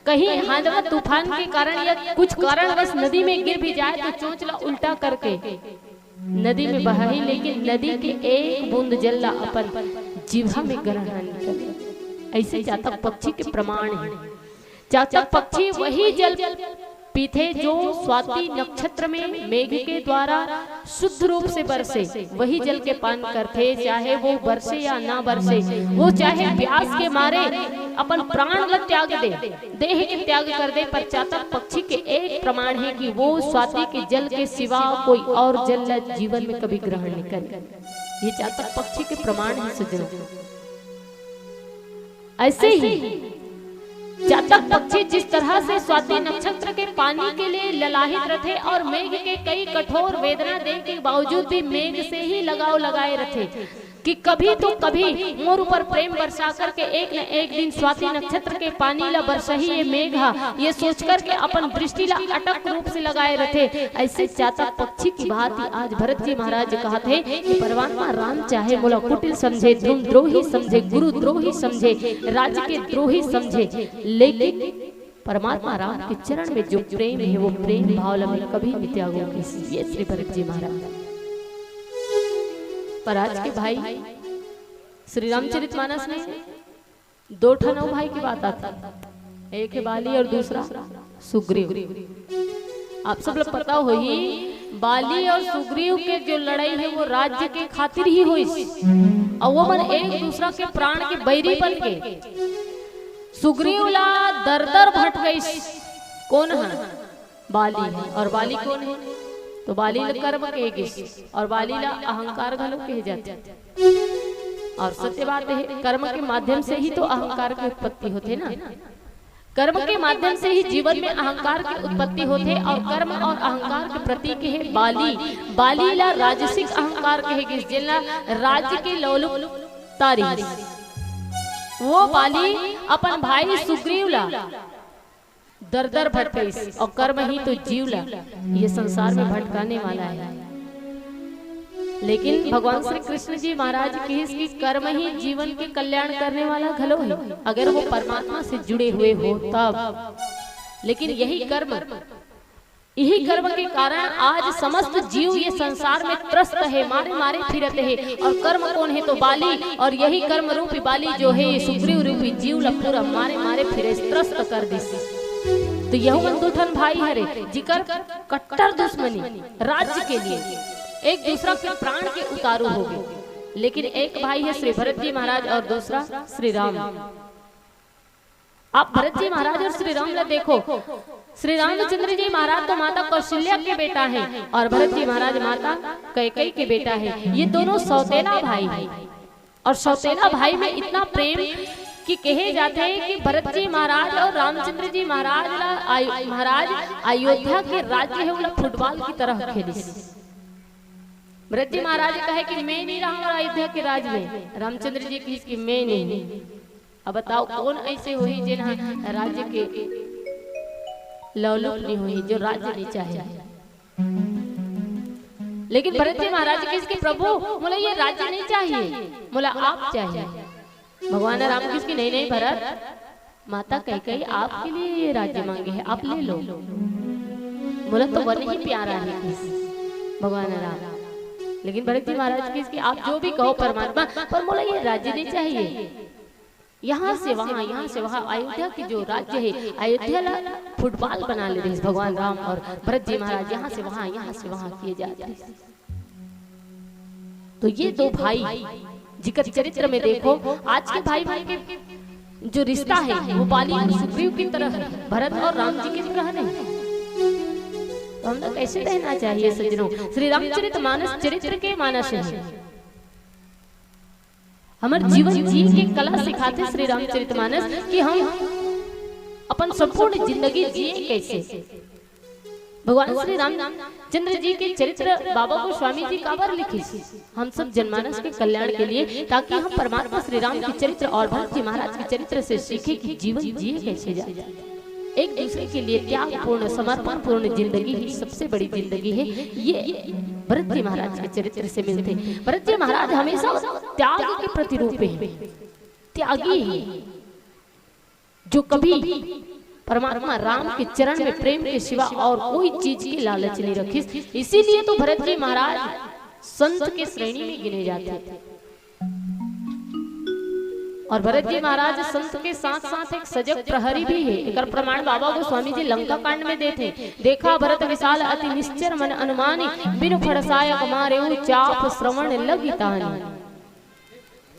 कहीं आंधी तूफान के कारण या कुछ कारणवश नदी में गिर भी जाए, तो चोंच ला उल्टा करके नदी में बहाही, लेकिन नदी के एक बूंद जल ला अपन जीभा में ग्रहण नहीं करे। ऐसे चातक पक्षी के प्रमाण है। चातक पक्षी वही जल पीथे जो स्वाति नक्षत्र में मेघ के द्वारा शुद्ध रूप से बरसे, वही जल के पान करथे, चाहे वो बरसे या ना बरसे। वो चाहे प्यास के मारे अपन प्राण ला त्याग दे, देह के त्याग कर दे, पर चातक पक्षी के एक प्रमाण है कि वो स्वाति के जल के सिवा कोई और जल ला जीवन में कभी ग्रहण नहीं करे। ये चातक पक्षी के प्रमाण है, सज्जनों। ऐसे ही चातक पक्षी जिस तरह से स्वाति नक्षत्र के पानी के लिए ललाहित रथे और मेघ के कई कठोर वेदना दे के बावजूद भी मेघ से ही लगाव लगाए रथे कि कभी तो कभी मोर ऊपर प्रेम बरसा करके एक न एक दिन स्वाति नक्षत्र के पानी ला बरसही ये मेघ हा, ये सोच करके अपन दृष्टि ला अटक रूप से लगाए रथे। ऐसे चातक पक्षी की भांति आज भरत जी महाराज कहत हे कि परमात्मा राम चाहे मोला कुटिल समझे, द्रोही समझे, गुरु द्रोही समझे, राज के द्रोही समझे, लेकिन परमात्मा राम के चरण में जो प्रेम है, वो प्रेम भाव ला मैं कभी नहीं त्यागूं, कहिस ये श्री भरत जी महाराज। पर आज के भाई श्री रामचरित मानस में दो ठन अउ भाई की बात आथे, एक है बाली और दूसरा सुग्रीव। आप सब लोग पता होही, बाली और सुग्रीव के जो लड़ाई है वो राज्य के खातिर ही होइस, और वो मन एक दूसरा के प्राण के बैरी बन के सुग्रीव ला दर दर भटकाइस। कौन है? बाली है। और बाली कौन है? तो बाली ला कर्म कहे गिस, और बाली ला अहंकार घलो कहे जाथे। और सत्य बात है, कर्म के माध्यम से ही तो अहंकार की उत्पत्ति होथे ना। कर्म के माध्यम से ही जीवन में अहंकार की उत्पत्ति होथे, और कर्म और अहंकार के प्रतीक है बाली। बाली ला राजसिक अहंकार कहे गिस, जेला राज्य के लोलुपता रहिस। वो बाली अपन भाई सुग्रीव ला दर दर भटकाइस, और कर्म ही तो जीव ला ये संसार में भटकाने वाला है। लेकिन भगवान श्री कृष्ण जी महाराज कहिस कि कर्म ही जीवन के कल्याण करने वाला घलो है, अगर वो परमात्मा से जुड़े हुए हो तब। लेकिन यही कर्म, यही कर्म के कारण आज समस्त जीव ये संसार में त्रस्त है, मारे मारे फिरत है। और कर्म कौन है? तो बाली। और यही कर्म रूपी बाली जो है, ये सुग्रीव रूपी जीव ला पूरा मारे मारे फिरे, त्रस्त कर दिस। तो यहू मन दू ठन भाई हरे, जिकर कट्टर दुश्मनी राज्य के लिए, एक दूसरा के प्राण के उतारू हो गए। लेकिन एक भाई है श्री भरत जी महाराज और दूसरा श्री राम। आप भरत जी महाराज और श्री राम ला देखो, श्री रामचंद्र जी महाराज तो माता कौशल्या के बेटा है और भरत जी महाराज माता कैकई के बेटा है। ये दोनों सौतेला भाई है। और सौतेला भाई में इतना प्रेम कि कहे जाथे कि भरत जी महाराज और रामचंद्र जी महाराज ला आय-, महाराज अयोध्या के राज्य है, ओला फुटबॉल की तरह खेलिस। भरत जी महाराज कहे कि मैं नहीं रहा हूँ अयोध्या के राज में। रामचंद्र जी कहिस कि मैं नहीं। अब बताओ, कौन ऐसे होही जेन ह राज्य के लवलुप नहीं होही, जो राज्य नहीं चाहे? लेकिन भरत जी महाराज कहिस कि प्रभु, मोला ये राज्य नहीं चाहिए, मोला आप चाहिए। भगवान राम कहिस कि नहीं, नहीं भरत, माता कैकेयी आपके लिए ये राज्य मांगे है, आप ले लो। मोला तो वन ही प्यारा है, कहिस भगवान राम। लेकिन भरत जी महाराज कहिस कि आप जो भी कहो परमात्मा, पर मोला ये राज्य नहीं चाहिए। यहाँ से वहाँ, यहाँ से वहाँ, अयोध्या के जो राज्य है, अयोध्या ला फुटबॉल बना ले रहिस भगवान राम और भरत जी महाराज, यहाँ से वहाँ, यहाँ से वहाँ किए जात रहिस। तो ये दो भाई जिकर चरित्र में देखो, आज के भाई भाई के जो रिश्ता है वो बाली और सुग्रीव की तरह है, भरत और राम जी की तरह नहीं। तो हम लोग कैसे रहना चाहिए सज्जनों? श्री रामचरित मानस चरित्र के मानस है। हमर जीवन जिए के कला सिखाथे श्री रामचरित मानस कि हम अपन संपूर्ण जिंदगी जिए कैसे। भगवान श्री रामचंद्र जी के चरित्र बाबा गोस्वामी जी काबर लिखिस? हम सब जनमानस के कल्याण के लिए, ताकि हम परमात्मा श्री राम के चरित्र और भरत जी महाराज के चरित्र से सीखे कि जीवन जिए कैसे जाए। एक दूसरे के लिए त्यागपूर्ण, समर्पणपूर्ण जिंदगी ही सबसे बड़ी जिंदगी है। ये भरत जी महाराज के चरित्र से मिलथे। भरत जी महाराज हमेशा त्याग के प्रतिरूप हैं, त्यागी हैं, जो कभी परमात्मा राम के चरण में प्रेम के सिवा और कोई चीज की लालच नहीं रखिस। इसीलिए तो भरत जी महाराज संत के श्रेणी में गिने जाते। और भरत जी महाराज संत के साथ साथ एक सजग प्रहरी भी है। एकर प्रमाण बाबा गोस्वामी जी लंका कांड में देथे, देखा भरत विशाल अति निश्चर मन अनुमानी, बिनु फड़सायक मारेउ चाप श्रवण लगी तानी।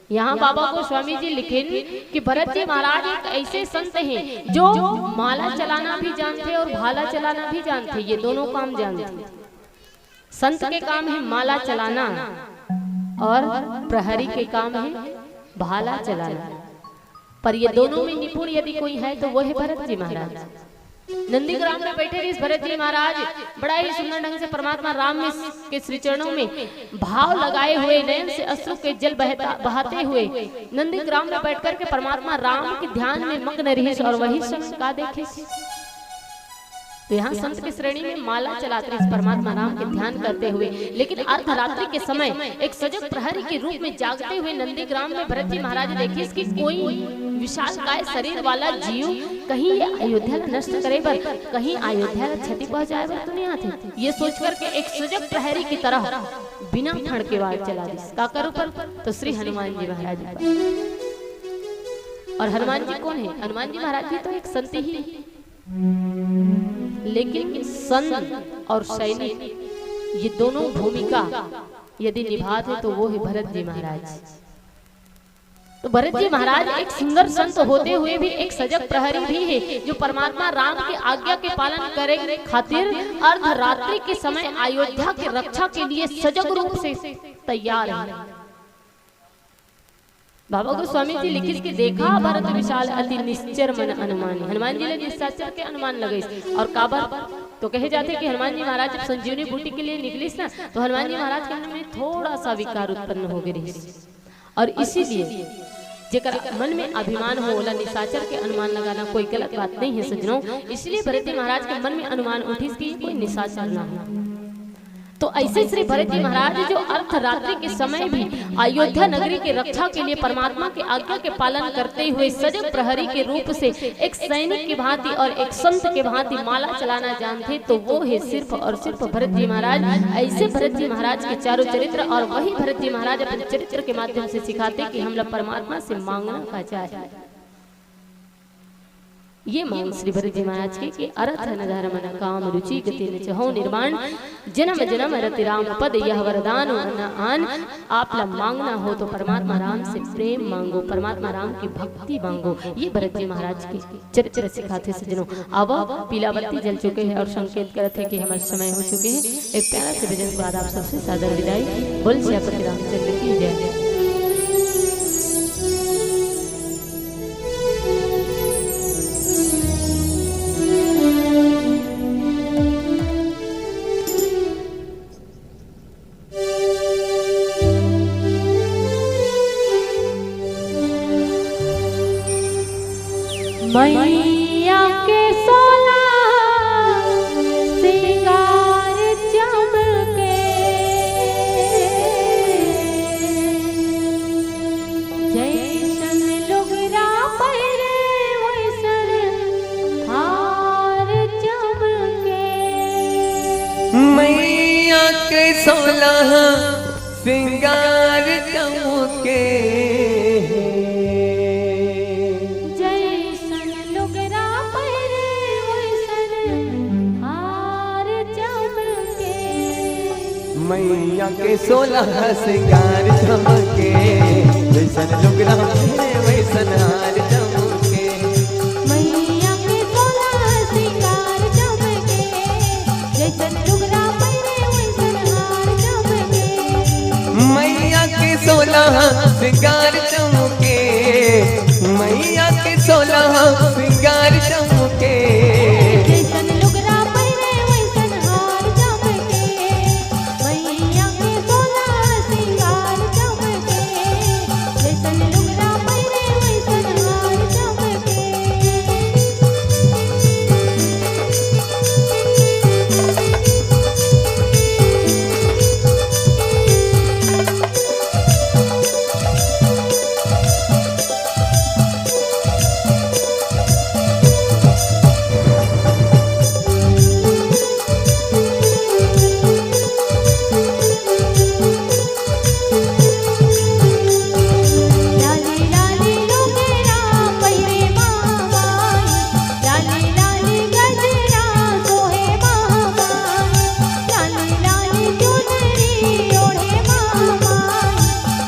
यहाँ बाबा गोस्वामी जी लिखिन कि भरत जी महाराज एक ऐसे संत हैं जो माला चलाना भी जानथे और भाला चलाना भी जानथे, ये दोनों काम जानथे। संत के काम है माला चलाना और प्रहरी के काम है भाला चलाना। पर ये दोनों में निपुण यदि कोई है तो वो है भरत जी महाराज। नंदीग्राम में बैठे रहिस भरत जी महाराज, बड़ा ही सुंदर ढंग से परमात्मा राम में के श्री चरणों में भाव लगाए हुए, नयन से अश्रु के जल बहता, बहाते हुए नंदीग्राम में बैठ करके परमात्मा राम के ध्यान में मग्न रहिस और वही समय का देखिस। तो यहाँ संत के श्रेणी में माला चलात रहिस परमात्मा राम के ध्यान करते हुए, लेकिन अर्धरात्रि के समय एक सजग प्रहरी के रूप में जागते हुए नंदीग्राम में भरत जी महाराज देखिस कि कोई विशालकाय शरीर वाला जीव कहीं ये अयोध्या ला नष्ट करे बर, कहीं अयोध्या ला क्षति पहुंचाए बर तो नहीं आथे। ये सोच करके एक सजग प्रहरी की तरह बिना फड़के वार चला दिस। काकर ऊपर? तो श्री हनुमान जी महाराज ऊपर। और हनुमान जी कौन है? हनुमान जी महाराज भी तो एक संत ही, लेकिन संत और सैनिक ये दोनों भूमिका यदि निभात है तो वो है भरत जी महाराज। तो भरत जी महाराज एक सुंदर संत होते हुए भी एक सजग प्रहरी भी है, जो परमात्मा राम की आज्ञा के पालन करे खातिर अर्धरात्रि के समय अयोध्या के रक्षा के लिए सजग रूप से तैयार है। बाबा गोस्वामी जी लिखिस कि देखा भरत विशाल अति निश्चर मन अनुमानी। हनुमान जी ला निशाचर के अनुमान लगइस। और काबर तो कहे जाथे कि हनुमान जी महाराज जब संजीवनी बूटी के लिए निकलिस ना, तो हनुमान जी महाराज के मन में थोड़ा सा विकार उत्पन्न हो गए रहिस। और इसीलिए जेकर मन में अभिमान हो, ओला निशाचर के अनुमान लगाना कोई गलत बात नहीं है सज्जनों। इसलिए भरत जी महाराज के मन में अनुमान उठिस कि ये कोई निशाचर ना हो। तो ऐसे श्री भरत जी महाराज जो अर्धरात्रि के समय भी अयोध्या नगरी की रक्षा के लिए परमात्मा की आज्ञा के पालन करते हुए सजग प्रहरी के रूप से एक सैनिक की भांति और एक संत की भांति माला चलाना जानते, तो वो है सिर्फ और सिर्फ भरत जी महाराज। ऐसे भरत जी महाराज के चारों चरित्र और वही भरत जी महाराज अपने चरित्र के माध्यम से सिखाते कि हम लोग परमात्मा से मांगना का चाहे। ये मांग श्री भरत जी महाराज के कि अरथ न धर्म न काम रुचि गति न चहौ निर्माण, जन्म जन्म रति राम पद यह वरदान न आन। आप ला मांगना हो तो परमात्मा राम से प्रेम मांगो, परमात्मा राम की भक्ति मांगो। ये भरत जी महाराज के चरित्र सिखाथे सज्जनों। आवा, पीला बत्ती जल चुके हैं और संकेत करत है कि हमारा समय हो चुके हैं। एक प्यारा से भजन के बाद आप सबसे सादर विदाई। बोल सियापति रामचंद्र की जय। मैया के सोलह सिंगार चमके, जैसन लुगरा पहिरे वैसन हार चमके। मैया के सोलह सिंगार चमके। जैसन लुगरा पहिरे वैसन हार चमके। मैया के सोलह सिंगार चमके, जैसन लुगरा पहिरे वैसन हार चमके। मैया के सोलह सिंगार चमके, जैसन लुगरा पहिरे वैसन हार चमके। मैया के सोलह सिंगार चमके, मैया के सोलह सिंगार चमके। जैसन लुगरा पहिरे वैसन हार चमके, मैया के सोलह सिंगार चमके। जैसन लुगरा पहिरे वैसन हार चमके। लाली लाली लुगरा पहिरे महामाई, लाली लाली गजरा सोहे महामाई, लाली लाली चुनरी ओढ़े महामाई,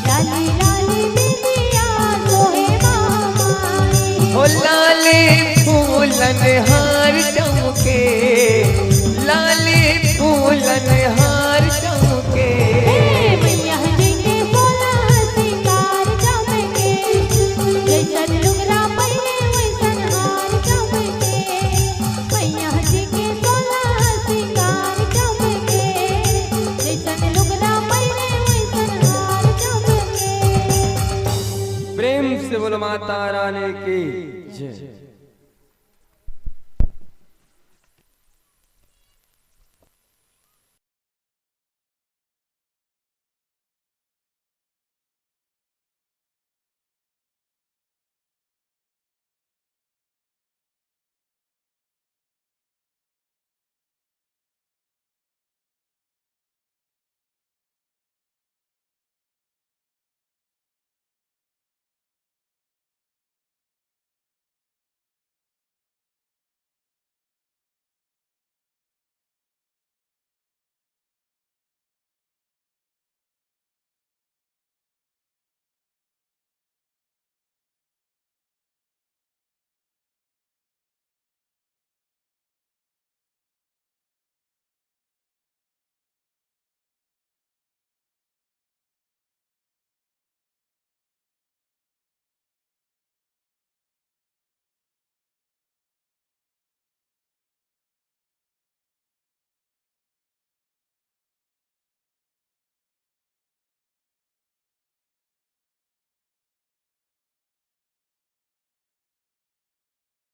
लाली लाली बिंदिया सोहे महामाई। हो लाली फूलन हार चमके, लाली फूलन हार चमके। हे मैया जी के सोलह सिंगार चमके, जैसन लुगरा पहिरे वैसन हार चमके। मैया जी के सोलह सिंगार चमके, जैसन लुगरा पहिरे वैसन हार चमके। प्रेम से बोलो माता रानी की जय।